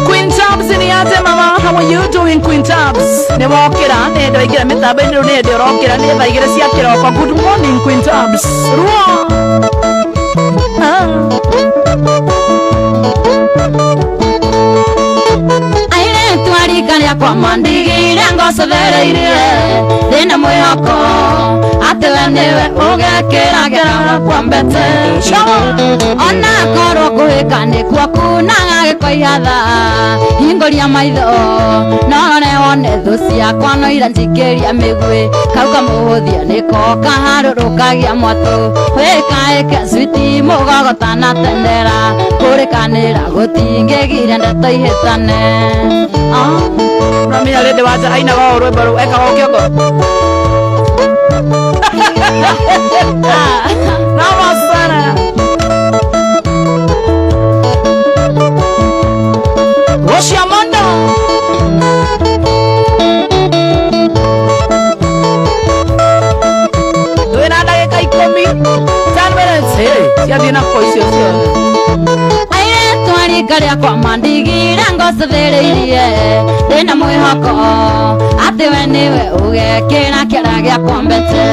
Queen Tabs ni aje mama, how are you doing Queen Tabs? Nĩ wokĩra, nĩ ndoingĩra mĩtambo-inĩ rĩu nĩ ndĩ ũrokĩra nĩ thaa igĩrĩ cia kĩroko. Good morning Queen Tabs. Ruo. Ah. Airĩtu a rika rĩakwa mandigire ngocothereirie ndĩna mwĩhoko atĩ we nĩwe ũgekĩra kĩraho kwa mbete ona korwo kũhĩka nĩkuo kunaga gĩko ihatha hingũria maitho no rore wone thũ ciakwa no ira njikĩria mĩguĩ kau kamũhũthia nĩko kaharũrũkagia mwatũ wĩkaĩke switi mũgogota na tendera kũrĩkanĩra gũtingĩgiria ndeto ihĩtane. Ah. Ũramenya Lady Wanja ainaga o rwĩmbo rũu ekaga o kĩongo. Noma sana. Gocia mondo. Twĩna ndagĩka ikũmi. 10 minutes. Hey, ciathiĩ na kũ icio ciothe. Airĩtu a rika rĩakwa mandigire ngocothĩrĩirie ndĩna mwĩhoko atĩ we nĩwe ũgekĩra kĩara gĩakwa mbete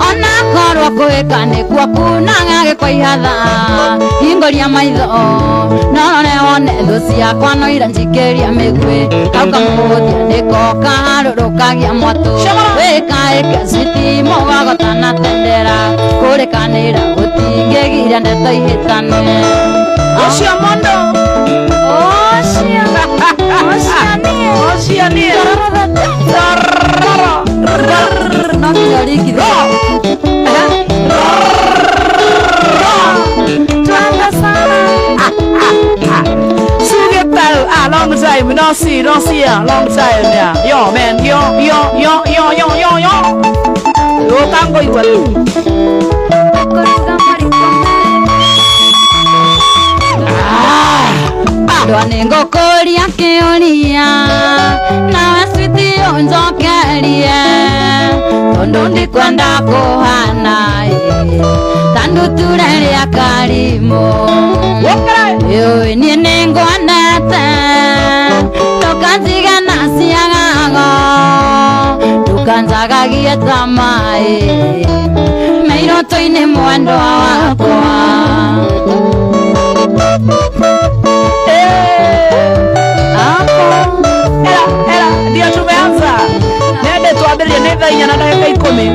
ona korwo kũhĩka nĩkuo kunaga gĩko ihatha hingũria maitho no rore wone thũ ciakwa no ira njikĩria mĩguĩ kau kamũhũthia nĩko kaharũrũkagia mwatũ wĩkaĩke switi mũgogota na tendera kũrĩkanĩra gũtingĩgiria ndeto ihĩtane. Gocia mondo. Ocia, ocia niĩ. Gocia niĩ. Tororo. No nginya ũringithie. Twanga sana. Sugetau. Ah, long time. No see, no see ya. Long time, yeah. Yo, man. Yo, yo, yo, yo, yo, yo, yo. Ũkango igua rĩu. Kũruga mariko. Ah. Ndwa nĩ ngũkũria kĩũria nawe switi ũnjokerie tondũ ndikwenda kũhana ta ndutura rĩa karimũ. Wokere. Ĩũĩ niĩ nĩ ngwendete ndũkanjige na ciagago ndũkanjagagie ta maĩ. Iroto-inĩ mwendwa wakwa. Era, era, ndio tumeanza. Nende twambĩrĩrie nĩ thaa 4:10.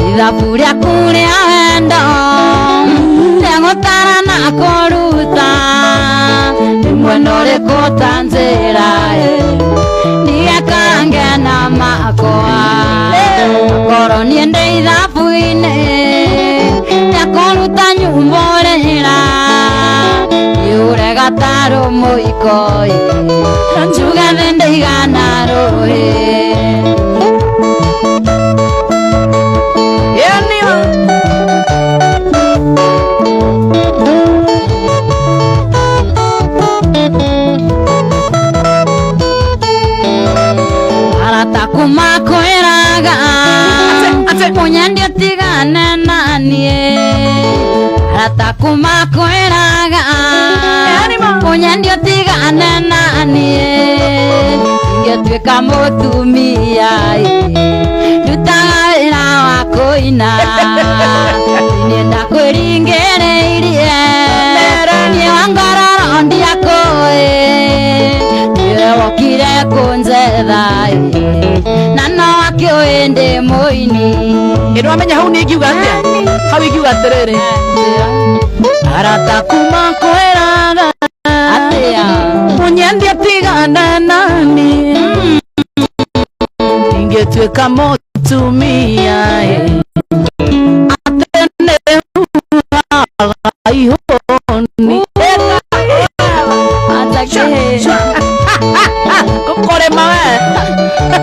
Ithabu rĩaku rĩa wendo rĩa gũtara na kũruta nĩ mwena ũrĩkũ ũtanjĩra ndigekange na makwa korwo niĩ ndĩ ithabu-inĩ rĩa kũruta nyumbũrĩra yure gatarũ mũiko njuge thĩ ndĩigana rũĩ. Yani Arata kumakwĩraga Ate, ate. Mũnyendi ũtigane na niĩ. Arata kumakwĩraga Yani ma. Mũnyendi ũtigane na niĩ. Ingĩtuĩka mũtumia ndutaga wĩra wa kũina. Niĩ ndakwĩringĩrĩirie niĩ wa ngororo ndiakũĩ. Niwe wokire kũnjetha na no akĩũĩ ndĩ mũini. Ĩ nĩwamenya hau nĩ ingiuga atĩa? Hau ingiuga atĩrĩrĩ, arata kuma kwĩraga Atĩa? Mũnyendi atigana nani ingĩtuĩka mũtumia atĩ nĩhuhaga ihũni. Atakĩhĩ. Gũkũrĩma we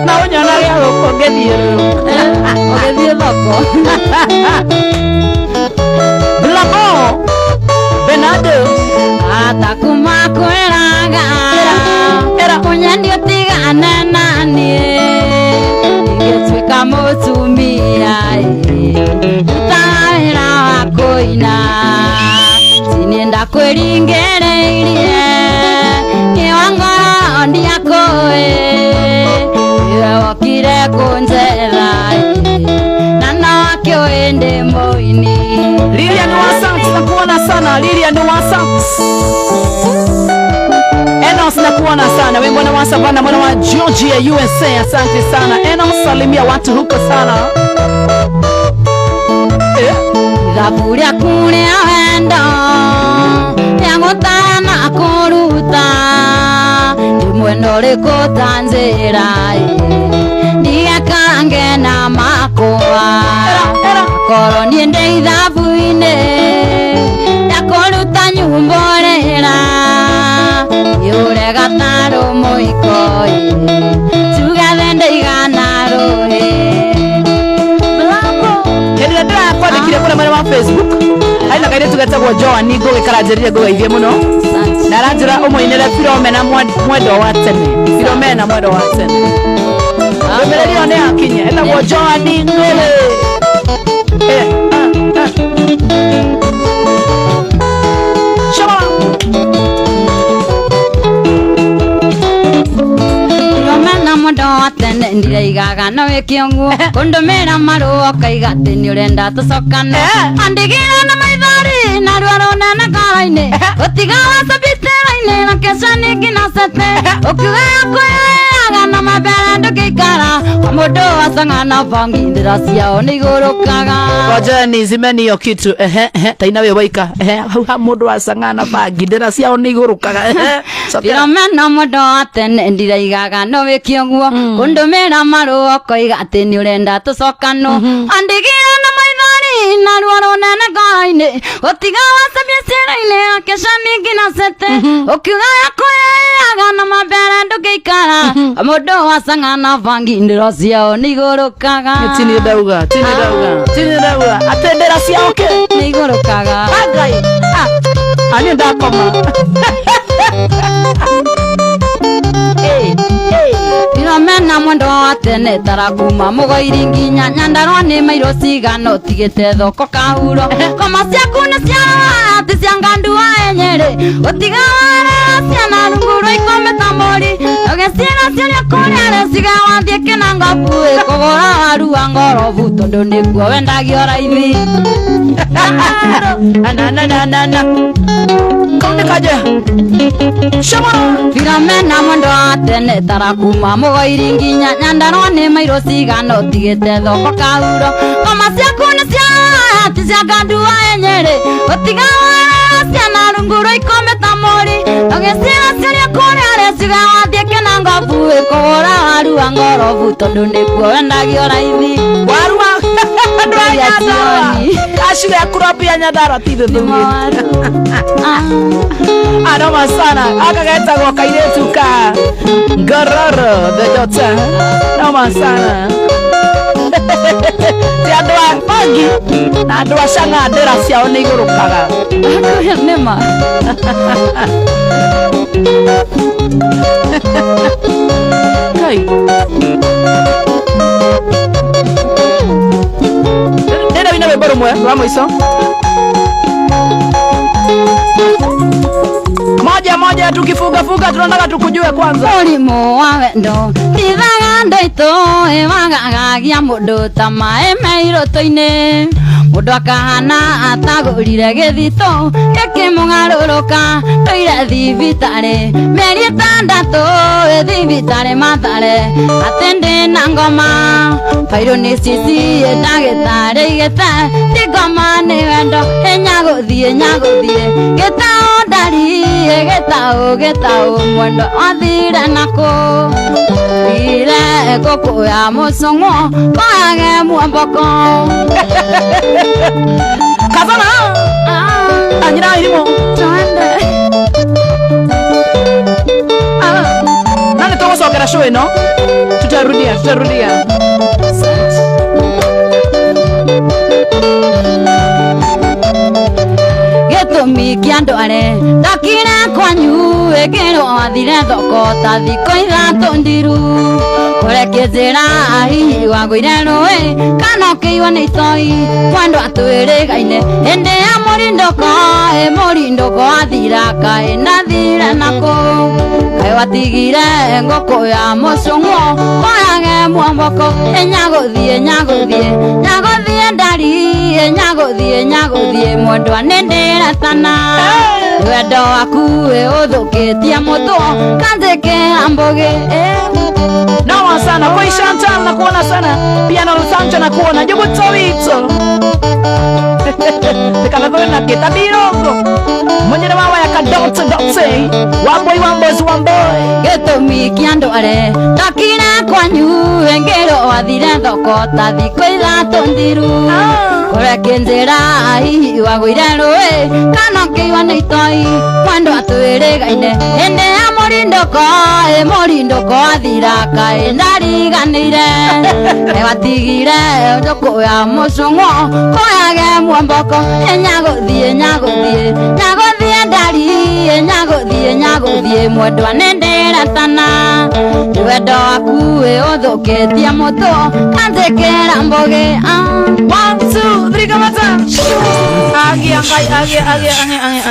na ũnyonage gũkũ ngĩthiĩ rũrũ. Ũgĩthiĩ thoko. Blamo Bernardo. Atakuma kwĩraga Era. Mũnyendi ũtigane na niĩ ingĩtuĩka mũtumia ndutaga wĩra wa kũina tiniĩ ndakwĩringĩrĩirie niĩ wa ngoro ndiakũĩ niwe wokire kũnjetha na no akĩũĩ ndĩ mũini. Lilian Wasax, nakuona sana. Lilian Wasax. Enos, nakuona sana. Wewe mwana wa Savana, mwana wa Georgia USA. Asante sana. Enos, salimia watu huko sana. Ithabu rĩaku rĩa wendo rĩa gũtara na kũruta nĩ mwena ũrĩkũ ũtanjĩra ndigekange na makwa Era. korwo niĩ ndĩ ithabu-inĩ rĩa kũruta nyumbũrĩra yũre gatarũ mũiko tuge thĩ ndĩigana rũĩ. Hĩndĩ ĩrĩa ndĩrakwandĩkire kũrĩa mwena wa Facebook, harĩ na kairĩtu getagwo Joan Ngũgĩ karanjĩrire ngũgeithie mũno na aranjĩra ũmũinĩre Filomena mwendwa wa tene. Filomena mwendwa wa tene. Ndũmĩrĩri ĩyo nĩ yakinya. Ĩtagwo Joan Ngũgĩ. Eh, ah, ah. Shama. Romena mũndũ wa tene ndiraigaga no wĩke ũguo kũndũmĩra marũa ũkaiga atĩ nĩ ũrenda tũcokane andigĩra na maithori na ruo rũnene ngoro-inĩ gũtiga wacabitĩra-inĩ na kesha ningĩ na cete ũkiuga yakwĩyaga na mambere ndũngĩikara wa mũndũ wacang'a na bangi ndĩra ciao nĩ igũrũkaga. Ngoja nizime hiyo kitu. Ehe, ehe, taina we waika. Ehe, hau ha mũndũ wa cang'ana bangi ndĩra ciao nĩ igũrũkaga. Ehe, cokera. Filomena mũndũ wa tene ndiraigaga no wĩke ũguo kũndũmĩra marũa ũkoiga atĩ nĩ ũrenda tũcokanwo andigĩra na maithori na ruo rũnene ngoro-inĩ gũtiga wacabia ciĩra-inĩ akĩca ningĩ na cete ũkiuga yakwĩyaga na mambere ndũngĩikara mũndũ wacang'a na bangi ndĩro ciao nĩ igũrũkaga. Tini ndauga, tini ndauga, tini ndauga. Atĩ ndĩra ciao kĩ? Nĩ igũrũkaga. Ngai. Ah, ani ndakoma. Eh, eh. Filomena mwendwa wa tene tarakuma mũgoiri nginya Nyandarua nĩ mairũ cigana ũtigĩte thoko kahuro ngoma ciaku nĩ ciarora atĩ cia ngandua enyerĩ ũtiga wara ciana rungu rwa ikũmbĩ ta mũri. Ũgĩcira ciũria kũrĩa rĩciga wathiĩ kĩnangobu kũgũra waru wa ngorobu tondũ nĩkuo wendagio raithi. Na na na na na. Kaunde kaja. Shama. Filomena mwendo wa tene tara kuma Mũgoiri nginya Nyandarua nĩ mairũ cigana ũtigĩte thoko kahuro. Ngoma ciaku nĩ cia ti cia ngandua Nyeri ũtiga warora ciana rungu rwa ikũmbĩ ta mũri. Ũgĩcira ciũria kũrĩa rĩciga wathiĩ kĩnangobu kũgũra waru wa ngorobu tondũ nĩkuo wendagio raithi. Waru wa andũ a Mbei ya Nyandarua. jioni. Acio ya crop ya Nyandarua ti Nĩ thuthurie. mawaru. Ah. Anoma sana. Aka getagwo kairĩtu ka Ngororo the daughter. Noma sana. Ti andũ a bangi na andũ a cang'a ndĩra ciao nĩ igũrũkaga. Nĩ ma. Kai. Ndĩrenda wĩine rwĩmbo rũmwe rwa mũico. Moja moja tukifuga fuga tunataka tukujue kwanza. Mũrimũ wa wendo tithaga ndũitũ ĩwagagagia mũndũ ta maĩ me irũtũ-inĩ mũndũ akahana atagũrire gĩthitũ gĩkĩmũgarũrũka ndũire thibitarĩ mĩeri ĩtandatũ ĩ thibitarĩ Mathare atĩ ndĩna ngoma bairũ nĩ cici ndagĩtarĩ igĩte ti ngoma nĩ wendo ĩnyagũthiĩ nyagũthiĩ gĩtaũ ndari gĩtaũ gĩtaũ mwendo athire nakũ thire ngũkũ ya mũcũng'wo kwage muomboko. Kazana. Anyira irimo. Twende. Na nĩ tũgũcokera show ĩno. Tutarudia, tutarudia. Gĩtũmi kĩa andũ arĩ ndokire kwanyu ĩkĩrwo wathire thoko ta thikũ ithatũ ndiru kũrekĩnjĩra hihi wagũire rũĩ kana ũkĩiywo nĩ itoi mwendwa twĩrĩgaine hĩndĩ ya mũrindũko ĩ mũrindũko athira kaĩ ndathire nakũ kaĩ watigire ngũkũ ya mũcũng'wo koyage muomboko ĩnyagũthiĩ nyagũthiĩ nyagũthiĩ ndari ĩnyagũthiĩ nyagũthiĩ mwendwa nĩ ndĩretana wendo waku ĩ ũthũkĩtie mũtwo kanjĩkĩra mbũgĩ. Noma sana. Kwa Chantal na kuona sana. Pia na Sancho na kuona. Jugu Towito. Nikamekuwa na kitabiro. Mwenye mama ya kadote dote. Wamboi wambozi wamboi. Gĩtũmi kĩa andũ arĩ ndokire kwanyu ĩngĩrwo wathire thoko ta thikũ ithatũ thiru kũrekĩnjĩra hihi wagũire rũĩ kana ũkĩiywo nĩ itoi mwendwa twĩrĩgaine hĩndĩ ya mũrindũko ĩ mũrindũko athira kaĩ ndariganĩire kaĩ watigire njũkũ ya mũcũng'wo koyage muomboko ĩnyagũthiĩ nyagũthiĩ nyagũthiĩ ndari ĩnyagũthiĩ nyagũthiĩ mwendwa nĩ ndĩretana wendo waku ĩ ũthũkĩtie mũtũ kanjĩkĩra mbũgĩ. 1 2 3 kamata. Agi angai agi agi angai angai.